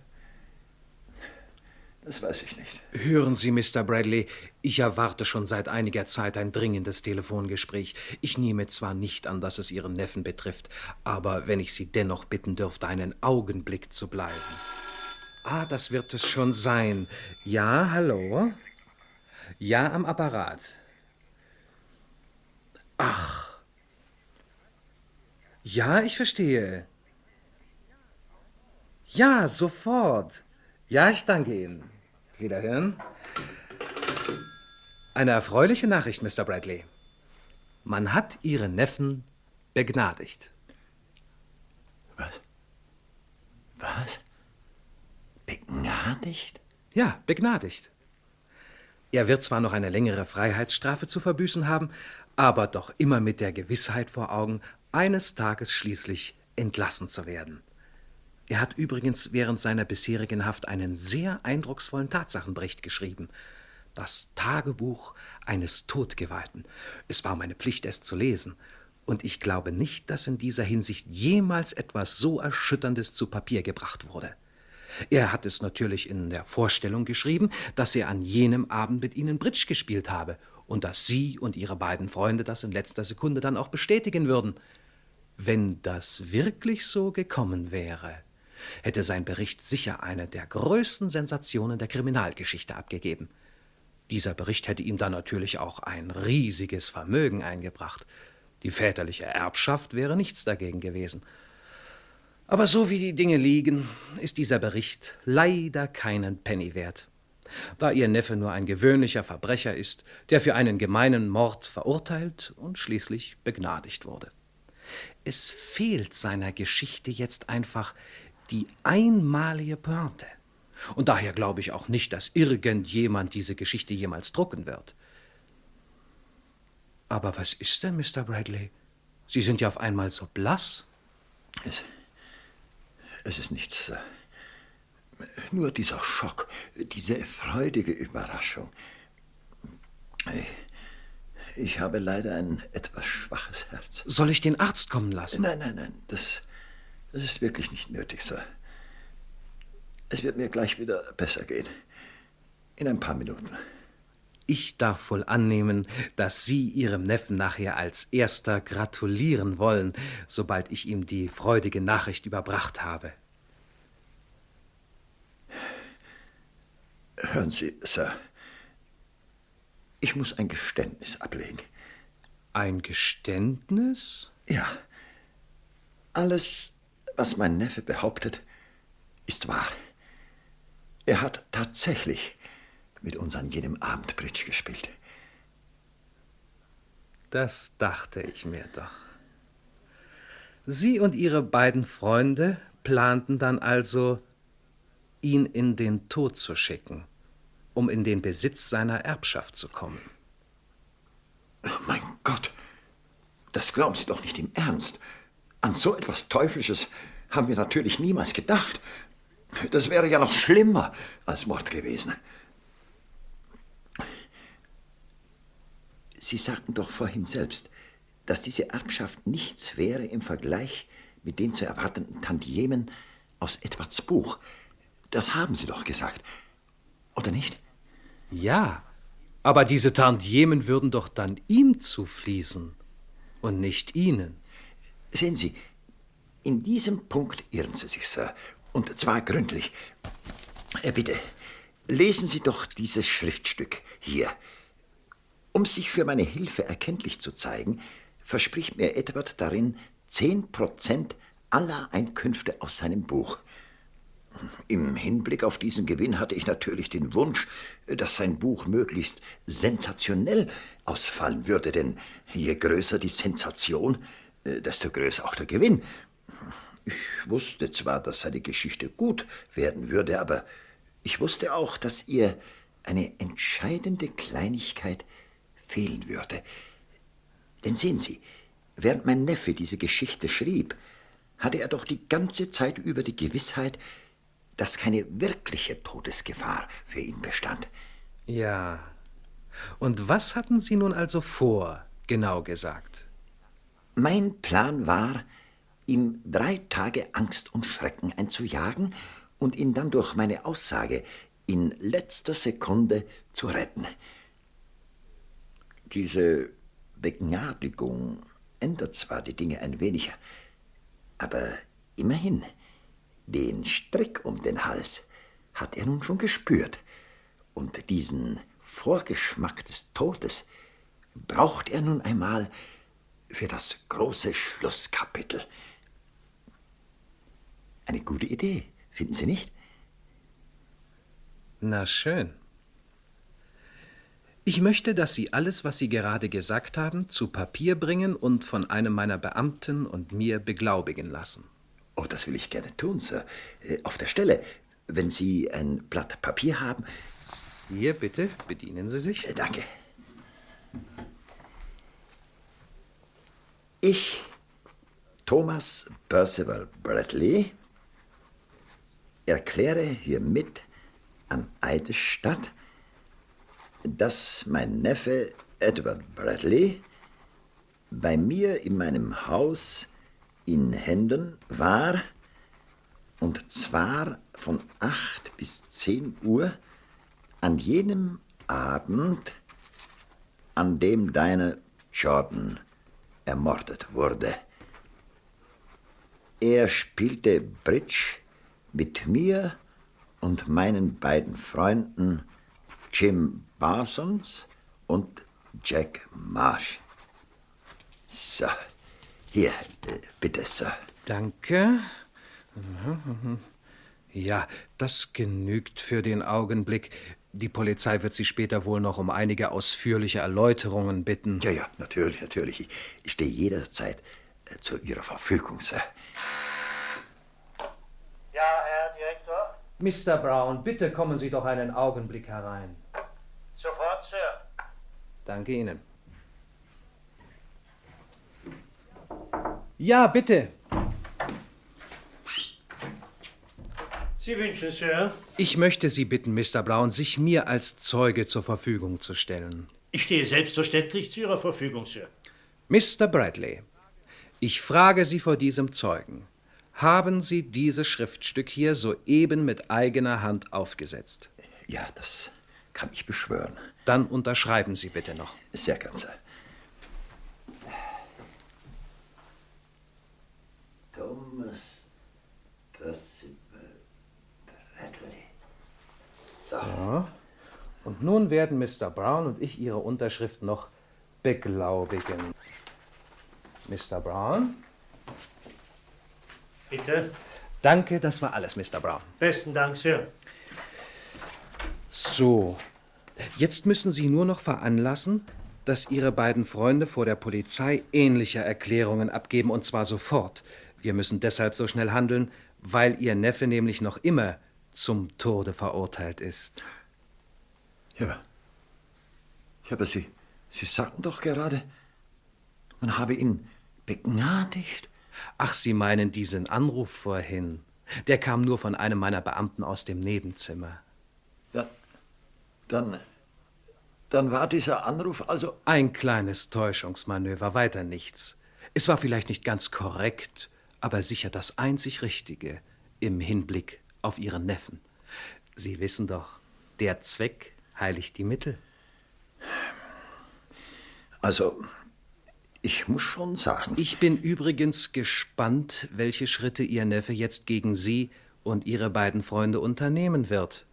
das weiß ich nicht. Hören Sie, Mr. Bradley, ich erwarte schon seit einiger Zeit ein dringendes Telefongespräch. Ich nehme zwar nicht an, dass es Ihren Neffen betrifft, aber wenn ich Sie dennoch bitten dürfte, einen Augenblick zu bleiben. Ah, das wird es schon sein. Ja, hallo? Ja, am Apparat. Ach. Ja, ich verstehe. Ja, sofort. Ja, ich danke Ihnen. Wiederhören. Eine erfreuliche Nachricht, Mr. Bradley. Man hat Ihren Neffen begnadigt. Was? Was? Begnadigt? Ja, begnadigt. Er wird zwar noch eine längere Freiheitsstrafe zu verbüßen haben, aber doch immer mit der Gewissheit vor Augen, eines Tages schließlich entlassen zu werden. Er hat übrigens während seiner bisherigen Haft einen sehr eindrucksvollen Tatsachenbericht geschrieben. Das Tagebuch eines Todgeweihten. Es war meine Pflicht, es zu lesen. Und ich glaube nicht, dass in dieser Hinsicht jemals etwas so Erschütterndes zu Papier gebracht wurde. Er hat es natürlich in der Vorstellung geschrieben, dass er an jenem Abend mit ihnen Bridge gespielt habe und dass Sie und Ihre beiden Freunde das in letzter Sekunde dann auch bestätigen würden. Wenn das wirklich so gekommen wäre, hätte sein Bericht sicher eine der größten Sensationen der Kriminalgeschichte abgegeben. Dieser Bericht hätte ihm dann natürlich auch ein riesiges Vermögen eingebracht. Die väterliche Erbschaft wäre nichts dagegen gewesen. Aber so wie die Dinge liegen, ist dieser Bericht leider keinen Penny wert. Da Ihr Neffe nur ein gewöhnlicher Verbrecher ist, der für einen gemeinen Mord verurteilt und schließlich begnadigt wurde. Es fehlt seiner Geschichte jetzt einfach die einmalige Pointe. Und daher glaube ich auch nicht, dass irgendjemand diese Geschichte jemals drucken wird. Aber was ist denn, Mr. Bradley? Sie sind ja auf einmal so blass. Es ist nichts. Nur dieser Schock, diese freudige Überraschung. Ich habe leider ein etwas schwaches Herz. Soll ich den Arzt kommen lassen? Nein, das ist wirklich nicht nötig, Sir. Es wird mir gleich wieder besser gehen. In ein paar Minuten. Ich darf wohl annehmen, dass Sie Ihrem Neffen nachher als Erster gratulieren wollen, sobald ich ihm die freudige Nachricht überbracht habe. Hören Sie, Sir. Ich muss ein Geständnis ablegen. Ein Geständnis? Ja. Alles, was mein Neffe behauptet, ist wahr. Er hat tatsächlich mit uns an jedem Abend Bridge gespielt. Das dachte ich mir doch. Sie und Ihre beiden Freunde planten dann also, ihn in den Tod zu schicken, um in den Besitz seiner Erbschaft zu kommen. Mein Gott, das glauben Sie doch nicht im Ernst. An so etwas Teuflisches haben wir natürlich niemals gedacht. Das wäre ja noch schlimmer als Mord gewesen. Sie sagten doch vorhin selbst, dass diese Erbschaft nichts wäre im Vergleich mit den zu erwartenden Tantiemen aus Edwards Buch. Das haben Sie doch gesagt, oder nicht? Ja, aber diese Tantiemen würden doch dann ihm zufließen und nicht Ihnen. Sehen Sie, in diesem Punkt irren Sie sich, Sir. Und zwar gründlich. Bitte, lesen Sie doch dieses Schriftstück hier. Um sich für meine Hilfe erkenntlich zu zeigen, verspricht mir Edward darin 10% aller Einkünfte aus seinem Buch. Im Hinblick auf diesen Gewinn hatte ich natürlich den Wunsch, dass sein Buch möglichst sensationell ausfallen würde, denn je größer die Sensation, desto größer auch der Gewinn. Ich wusste zwar, dass seine Geschichte gut werden würde, aber ich wusste auch, dass ihr eine entscheidende Kleinigkeit fehlen würde. Denn sehen Sie, während mein Neffe diese Geschichte schrieb, hatte er doch die ganze Zeit über die Gewissheit, dass keine wirkliche Todesgefahr für ihn bestand. Ja. Und was hatten Sie nun also vor, genau gesagt? Mein Plan war, ihm 3 Tage Angst und Schrecken einzujagen und ihn dann durch meine Aussage in letzter Sekunde zu retten. Diese Begnadigung ändert zwar die Dinge ein wenig, aber immerhin, den Strick um den Hals hat er nun schon gespürt. Und diesen Vorgeschmack des Todes braucht er nun einmal für das große Schlusskapitel. Eine gute Idee, finden Sie nicht? Na schön. Ich möchte, dass Sie alles, was Sie gerade gesagt haben, zu Papier bringen und von einem meiner Beamten und mir beglaubigen lassen. Oh, das will ich gerne tun, Sir. Auf der Stelle, wenn Sie ein Blatt Papier haben. Hier, bitte, bedienen Sie sich. Danke. Ich, Thomas Percival Bradley, erkläre hiermit an Eidesstatt, dass mein Neffe Edward Bradley bei mir in meinem Haus in Hendon war, und zwar von 8 bis 10 Uhr an jenem Abend, an dem Dinah Jordan ermordet wurde. Er spielte Bridge mit mir und meinen beiden Freunden Jim Parsons und Jack Marsh. So, hier, bitte, Sir. Danke. Ja, das genügt für den Augenblick. Die Polizei wird Sie später wohl noch um einige ausführliche Erläuterungen bitten. Ja, natürlich. Ich stehe jederzeit zu Ihrer Verfügung, Sir. Ja, Herr Direktor? Mr. Brown, bitte kommen Sie doch einen Augenblick herein. Sofort, Sir. Danke Ihnen. Ja, bitte. Sie wünschen, Sir? Ich möchte Sie bitten, Mr. Brown, sich mir als Zeuge zur Verfügung zu stellen. Ich stehe selbstverständlich zu Ihrer Verfügung, Sir. Mr. Bradley, ich frage Sie vor diesem Zeugen. Haben Sie dieses Schriftstück hier soeben mit eigener Hand aufgesetzt? Ja, das kann ich beschwören. Dann unterschreiben Sie bitte noch. Sehr gern, Sir. Thomas Percival Bradley. So. Ja. Und nun werden Mr. Brown und ich Ihre Unterschrift noch beglaubigen. Mr. Brown? Bitte? Danke, das war alles, Mr. Brown. Besten Dank, Sir. So, jetzt müssen Sie nur noch veranlassen, dass Ihre beiden Freunde vor der Polizei ähnliche Erklärungen abgeben, und zwar sofort. Wir müssen deshalb so schnell handeln, weil Ihr Neffe nämlich noch immer zum Tode verurteilt ist. Ja, aber Sie sagten doch gerade, man habe ihn begnadigt. Ach, Sie meinen diesen Anruf vorhin. Der kam nur von einem meiner Beamten aus dem Nebenzimmer. Ja, dann war dieser Anruf also... Ein kleines Täuschungsmanöver, weiter nichts. Es war vielleicht nicht ganz korrekt, aber sicher das einzig Richtige im Hinblick auf Ihren Neffen. Sie wissen doch, der Zweck heiligt die Mittel. Also, ich muss schon sagen... Ich bin übrigens gespannt, welche Schritte Ihr Neffe jetzt gegen Sie und ihre beiden Freunde unternehmen wird.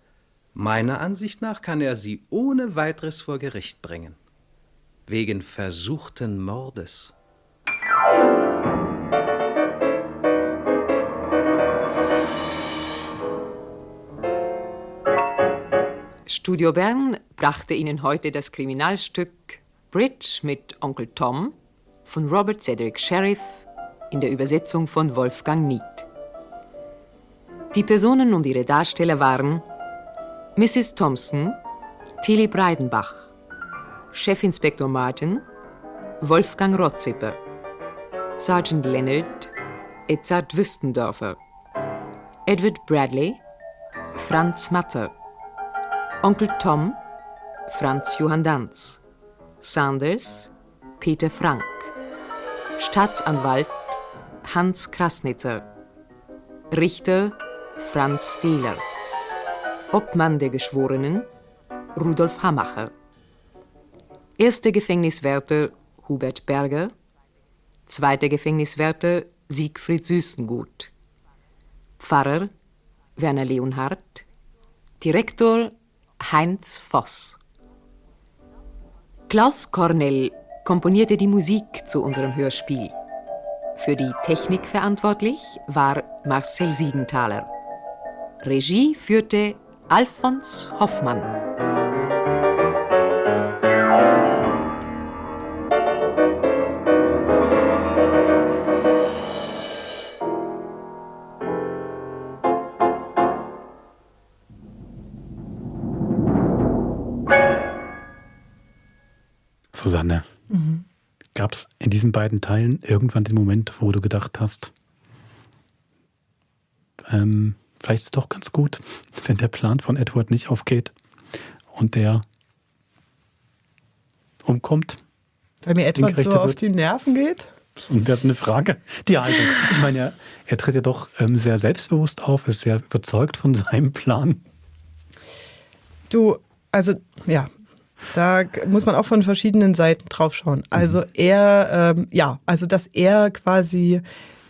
Meiner Ansicht nach kann er sie ohne weiteres vor Gericht bringen. Wegen versuchten Mordes. Studio Bern brachte Ihnen heute das Kriminalstück Bridge mit Onkel Tom von Robert Cedric Sherriff in der Übersetzung von Wolfgang Nied. Die Personen und ihre Darsteller waren Mrs. Thompson, Tilly Breidenbach, Chefinspektor Martin, Wolfgang Rotzipper, Sergeant Leonard, Edzard Wüstendorfer, Edward Bradley, Franz Matter, Onkel Tom, Franz Johann Danz, Sanders, Peter Frank, Staatsanwalt Hans Krasnitzer, Richter Franz Stehler, Obmann der Geschworenen Rudolf Hamacher, erster Gefängniswärter Hubert Berger, zweiter Gefängniswärter Siegfried Süßengut, Pfarrer Werner Leonhardt, Direktor Heinz Voss. Klaus Cornell komponierte die Musik zu unserem Hörspiel. Für die Technik verantwortlich war Marcel Siegenthaler. Regie führte Alfons Hoffmann. Susanne, gab es in diesen beiden Teilen irgendwann den Moment, wo du gedacht hast, vielleicht ist es doch ganz gut, wenn der Plan von Edward nicht aufgeht und der umkommt? Weil mir Edward so auf die Nerven geht? Und wäre so eine Frage, die Haltung. Ich meine, er tritt ja doch sehr selbstbewusst auf, ist sehr überzeugt von seinem Plan. Du, also, ja. Da muss man auch von verschiedenen Seiten drauf schauen. Also dass er quasi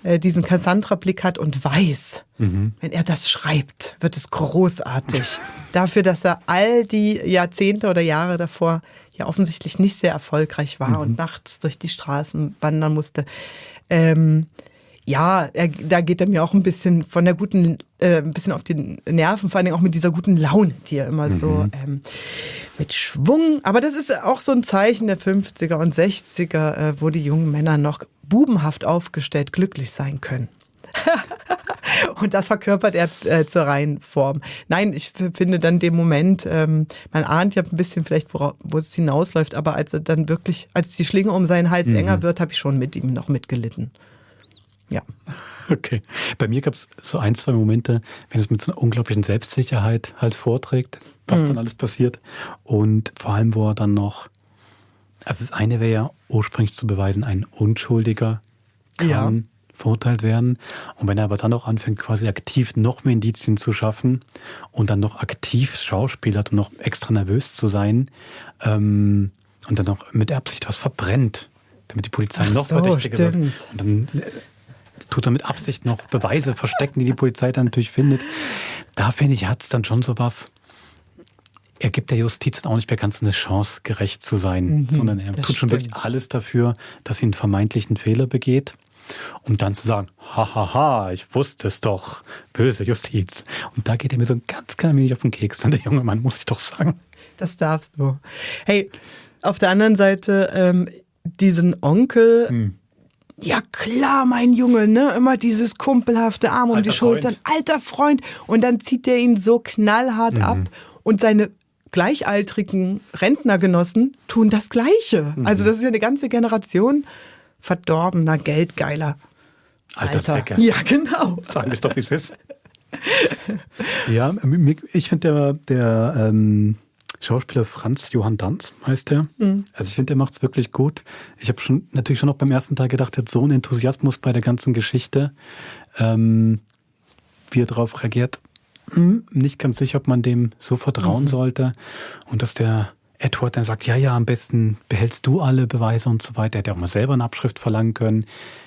diesen Cassandra-Blick hat und weiß, wenn er das schreibt, wird es großartig. Dafür, dass er all die Jahrzehnte oder Jahre davor ja offensichtlich nicht sehr erfolgreich war und nachts durch die Straßen wandern musste. Da geht er mir auch ein bisschen von der guten, ein bisschen auf die Nerven, vor allen Dingen auch mit dieser guten Laune, die er immer so mit Schwung. Aber das ist auch so ein Zeichen der 50er und 60er, wo die jungen Männer noch bubenhaft aufgestellt glücklich sein können. Und das verkörpert er zur reinen Form. Nein, ich finde dann den Moment, man ahnt ja ein bisschen vielleicht, wo es hinausläuft, aber als er dann wirklich, als die Schlinge um seinen Hals enger wird, habe ich schon mit ihm noch mitgelitten. Ja. Okay. Bei mir gab es so ein, zwei Momente, wenn es mit so einer unglaublichen Selbstsicherheit halt vorträgt, was dann alles passiert. Und vor allem, wo er dann noch, also das eine wäre ja ursprünglich zu beweisen, ein Unschuldiger kann verurteilt werden. Und wenn er aber dann auch anfängt, quasi aktiv noch mehr Indizien zu schaffen und dann noch aktiv schauspielert und noch extra nervös zu sein und dann noch mit Absicht was verbrennt, damit die Polizei noch verdächtiger wird. Und dann tut er mit Absicht noch Beweise verstecken, die Polizei dann natürlich findet. Da finde ich, hat es dann schon sowas. Er gibt der Justiz dann auch nicht mehr ganz eine Chance, gerecht zu sein, sondern er tut schon wirklich alles dafür, dass sie einen vermeintlichen Fehler begeht, um dann zu sagen, hahaha, ich wusste es doch, böse Justiz. Und da geht er mir so ein ganz klein wenig auf den Keks, dann der junge Mann, muss ich doch sagen. Das darfst du. Hey, auf der anderen Seite, diesen Onkel, ja klar, mein Junge, ne? Immer dieses kumpelhafte Arm um die Schultern, alter Freund. Und dann zieht der ihn so knallhart ab. Und seine gleichaltrigen Rentnergenossen tun das Gleiche. Also das ist ja eine ganze Generation verdorbener Geldgeiler. Alter Säcke. Ja, genau. Sagen wir es doch, wie es ist. Ja, ich finde der Schauspieler Franz Johann Danz heißt der. Also ich finde, der macht es wirklich gut. Ich habe natürlich schon noch beim ersten Teil gedacht, er hat so einen Enthusiasmus bei der ganzen Geschichte. Wie er darauf reagiert, nicht ganz sicher, ob man dem so vertrauen sollte. Und dass der Edward dann sagt, ja, am besten behältst du alle Beweise und so weiter. Er hätte auch mal selber eine Abschrift verlangen können.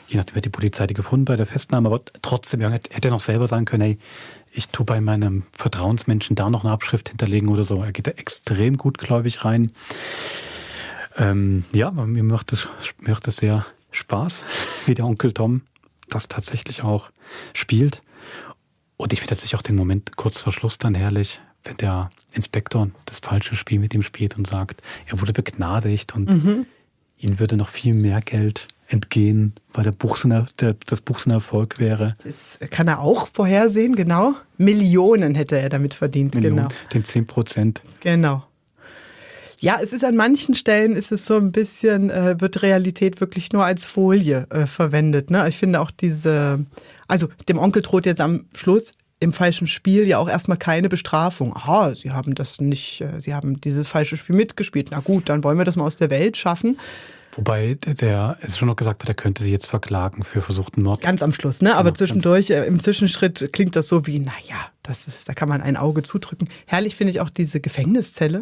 Je nachdem hat die Polizei die gefunden bei der Festnahme. Aber trotzdem hätte er noch selber sagen können, hey, ich tue bei meinem Vertrauensmenschen da noch eine Abschrift hinterlegen oder so. Er geht da extrem gutgläubig rein. Aber mir macht es sehr Spaß, wie der Onkel Tom das tatsächlich auch spielt. Und ich finde tatsächlich auch den Moment kurz vor Schluss dann herrlich, wenn der Inspektor das falsche Spiel mit ihm spielt und sagt, er wurde begnadigt und ihm würde noch viel mehr Geld entgehen, weil das Buch so ein Erfolg wäre. Das kann er auch vorhersehen, genau. Millionen hätte er damit verdient, genau. Den 10%. Genau. Ja, es ist an manchen Stellen ist es so ein bisschen, wird Realität wirklich nur als Folie verwendet. Ne? Ich finde auch dem Onkel droht jetzt am Schluss im falschen Spiel ja auch erstmal keine Bestrafung. Aha, Sie haben Sie haben dieses falsche Spiel mitgespielt. Na gut, dann wollen wir das mal aus der Welt schaffen. Wobei es schon noch gesagt wird, er könnte sie jetzt verklagen für versuchten Mord. Ganz am Schluss, ne? Aber zwischendurch, im Zwischenschritt klingt das so wie, da kann man ein Auge zudrücken. Herrlich finde ich auch diese Gefängniszelle.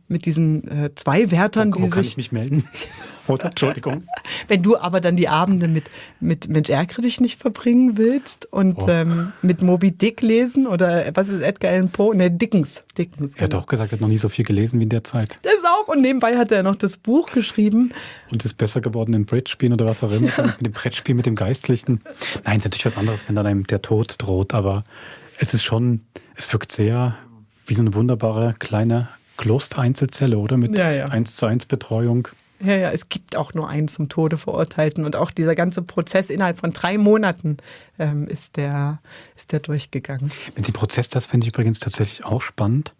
Mit diesen 2 Wärtern, die sich... kann ich mich melden? Oder? Entschuldigung. Wenn du aber dann die Abende mit Mensch ärgere dich nicht verbringen willst und mit Moby Dick lesen oder was ist Edgar Allan Poe? Ne, Dickens. Er hat auch gesagt, er hat noch nie so viel gelesen wie in der Zeit. Das auch. Und nebenbei hat er noch das Buch geschrieben. Und ist besser geworden im Bridge-Spielen oder was auch immer. Mit dem Brettspiel, mit dem Geistlichen. Nein, es ist natürlich was anderes, wenn dann einem der Tod droht. Aber es wirkt sehr wie so eine wunderbare kleine Kloster-Einzelzelle, oder? Mit 1:1 Betreuung. Ja, es gibt auch nur einen zum Tode Verurteilten. Und auch dieser ganze Prozess innerhalb von 3 Monaten ist der durchgegangen. Mit dem Prozess, das finde ich übrigens tatsächlich auch spannend,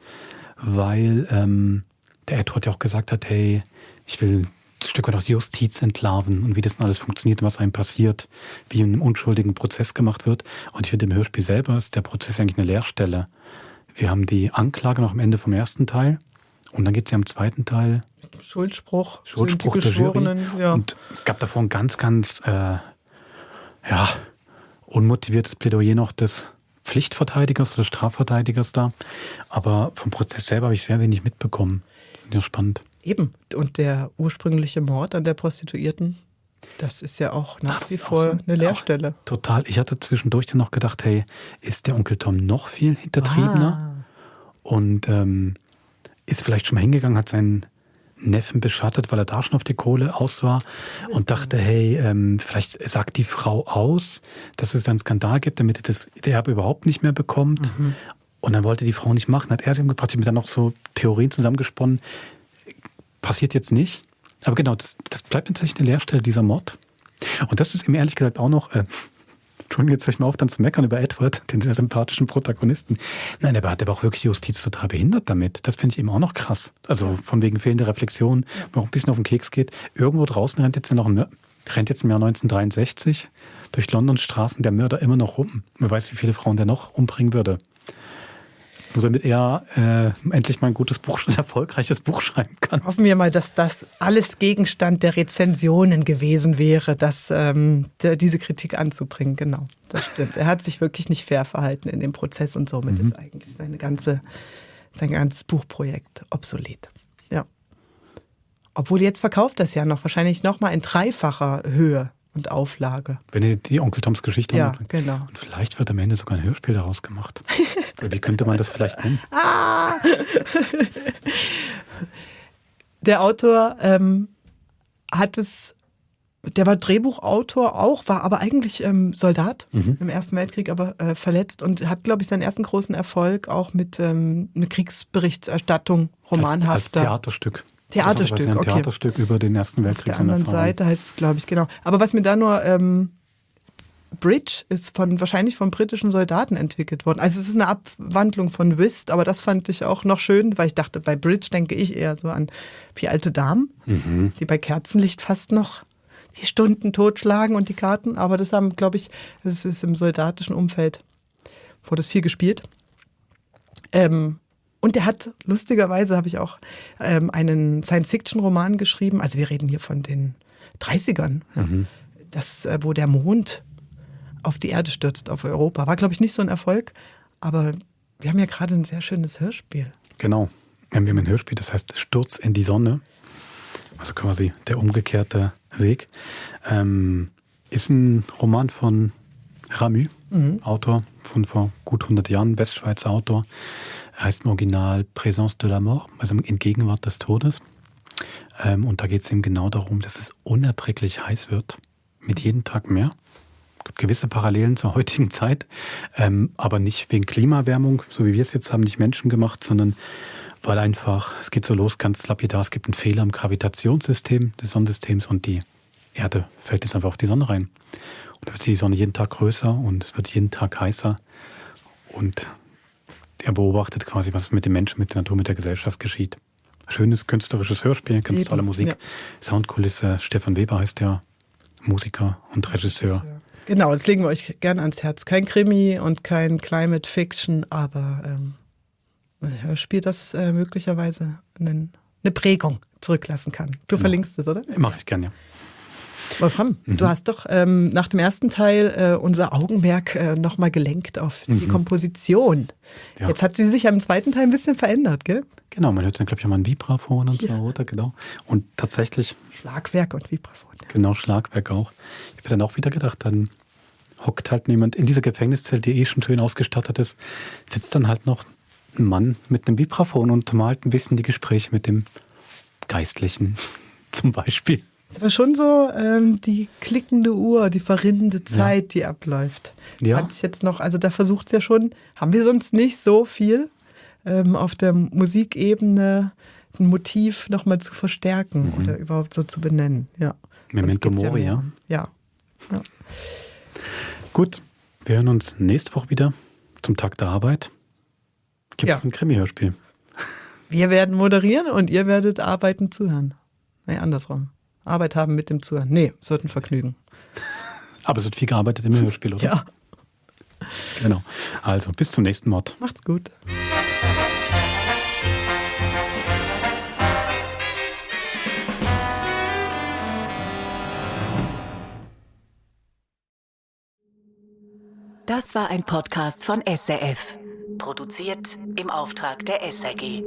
weil der Edward ja auch gesagt hat, hey, ich will ein Stück weit auch die Justiz entlarven und wie das denn alles funktioniert und was einem passiert, wie in einem unschuldigen Prozess gemacht wird. Und ich finde, im Hörspiel selber ist der Prozess eigentlich eine Leerstelle. Wir haben die Anklage noch am Ende vom ersten Teil und dann geht es ja im zweiten Teil. Schuldspruch der Jury. Ja. Und es gab davor ein ganz, ganz unmotiviertes Plädoyer noch des Pflichtverteidigers oder Strafverteidigers da. Aber vom Prozess selber habe ich sehr wenig mitbekommen. Ja, spannend. Eben. Und der ursprüngliche Mord an der Prostituierten, das ist ja auch nach wie vor eine Leerstelle. Total. Ich hatte zwischendurch dann noch gedacht, hey, ist der Onkel Tom noch viel hintertriebener? Und ist vielleicht schon mal hingegangen, hat seinen Neffen beschattet, weil er da schon auf die Kohle aus war und dachte, hey, vielleicht sagt die Frau aus, dass es einen Skandal gibt, damit er das Erbe überhaupt nicht mehr bekommt. Und dann wollte die Frau nicht machen, hat er sie umgebracht, ich habe mir dann noch so Theorien zusammengesponnen. Passiert jetzt nicht. Aber genau, das bleibt tatsächlich eine Leerstelle, dieser Mord. Und das ist ihm ehrlich gesagt auch noch, Entschuldigung, jetzt höre ich mal auf, dann zu meckern über Edward, den sehr sympathischen Protagonisten. Nein, aber hat aber auch wirklich Justiz total behindert damit. Das finde ich eben auch noch krass. Also von wegen fehlender Reflexion, wo auch ein bisschen auf den Keks geht. Irgendwo draußen rennt jetzt im Jahr 1963 durch Londons Straßen der Mörder immer noch rum. Wer weiß, wie viele Frauen der noch umbringen würde. Nur damit er endlich mal ein erfolgreiches Buch schreiben kann. Hoffen wir mal, dass das alles Gegenstand der Rezensionen gewesen wäre, diese Kritik anzubringen. Genau, das stimmt. Er hat sich wirklich nicht fair verhalten in dem Prozess und somit ist eigentlich sein ganzes Buchprojekt obsolet. Ja. Obwohl jetzt verkauft das ja wahrscheinlich noch mal in 3-facher Höhe und Auflage. Wenn ihr die Onkel Toms Geschichte habt. Ja, genau. Und vielleicht wird am Ende sogar ein Hörspiel daraus gemacht. Wie könnte man das vielleicht nennen? Der Autor der war Drehbuchautor auch, war aber eigentlich Soldat im Ersten Weltkrieg, aber verletzt und hat, glaube ich, seinen ersten großen Erfolg auch mit einer Kriegsberichterstattung, romanhafter. Als Theaterstück. Theaterstück, okay. Theaterstück über den Ersten Weltkrieg. Auf der anderen Seite heißt es, glaube ich, genau. Aber was mir da nur Bridge ist wahrscheinlich von britischen Soldaten entwickelt worden. Also es ist eine Abwandlung von Whist, aber das fand ich auch noch schön, weil ich dachte, bei Bridge denke ich eher so an 4 alte Damen, die bei Kerzenlicht fast noch die Stunden totschlagen und die Karten. Aber das haben, glaube ich, das ist im soldatischen Umfeld, wurde es viel gespielt. Und der hat, lustigerweise habe ich auch einen Science-Fiction-Roman geschrieben, also wir reden hier von den 30ern, wo der Mond auf die Erde stürzt, auf Europa. War, glaube ich, nicht so ein Erfolg, aber wir haben ja gerade ein sehr schönes Hörspiel. Genau. Wir haben ein Hörspiel, das heißt Sturz in die Sonne. Also quasi der umgekehrte Weg. Ist ein Roman von Ramu, Autor von vor gut 100 Jahren, Westschweizer Autor. Er heißt im Original Présence de la Mort, also in Gegenwart des Todes. Und da geht es eben genau darum, dass es unerträglich heiß wird, mit jedem Tag mehr. Es gibt gewisse Parallelen zur heutigen Zeit, aber nicht wegen Klimaerwärmung, so wie wir es jetzt haben, nicht menschengemacht, sondern weil einfach, es geht so los, ganz lapidar, es gibt einen Fehler im Gravitationssystem des Sonnensystems und die Erde fällt jetzt einfach auf die Sonne rein. Und da wird die Sonne jeden Tag größer und es wird jeden Tag heißer. Und er beobachtet quasi, was mit den Menschen, mit der Natur, mit der Gesellschaft geschieht. Schönes künstlerisches Hörspiel, ganz tolle Musik. Ja. Soundkulisse, Stefan Weber heißt der, Musiker und Regisseur. Genau, das legen wir euch gerne ans Herz. Kein Krimi und kein Climate Fiction, aber ein Hörspiel, das möglicherweise eine Prägung zurücklassen kann. Du verlinkst es, oder? Mache ich gerne, ja. Wolfram, du hast doch nach dem ersten Teil unser Augenmerk nochmal gelenkt auf die Komposition. Ja. Jetzt hat sie sich ja im zweiten Teil ein bisschen verändert, gell? Genau, man hört dann, glaube ich, auch mal ein Vibraphon und so, oder? Genau. Und tatsächlich... Schlagwerk und Vibraphon. Genau, Schlagwerk auch. Ich habe dann auch wieder gedacht, dann hockt halt jemand in dieser Gefängniszelle, die schon schön ausgestattet ist, sitzt dann halt noch ein Mann mit einem Vibraphon und malt ein bisschen die Gespräche mit dem Geistlichen zum Beispiel. Das ist aber schon so die klickende Uhr, die verrinnende Zeit, die abläuft. Ja. Fand ich jetzt noch, also da versucht es ja schon, haben wir sonst nicht so viel auf der Musikebene ein Motiv nochmal zu verstärken oder überhaupt so zu benennen. Ja. Memento Mori, ja. Ja. Gut, wir hören uns nächste Woche wieder zum Tag der Arbeit. Gibt es ein Krimi-Hörspiel? Wir werden moderieren und ihr werdet arbeiten zuhören. Nee, andersrum. Arbeit haben mit dem Zuhören. Nee, es wird ein Vergnügen. Aber es wird viel gearbeitet im Hörspiel, oder? Ja. Genau. Also, bis zum nächsten Mal. Macht's gut. Das war ein Podcast von SRF. Produziert im Auftrag der SRG.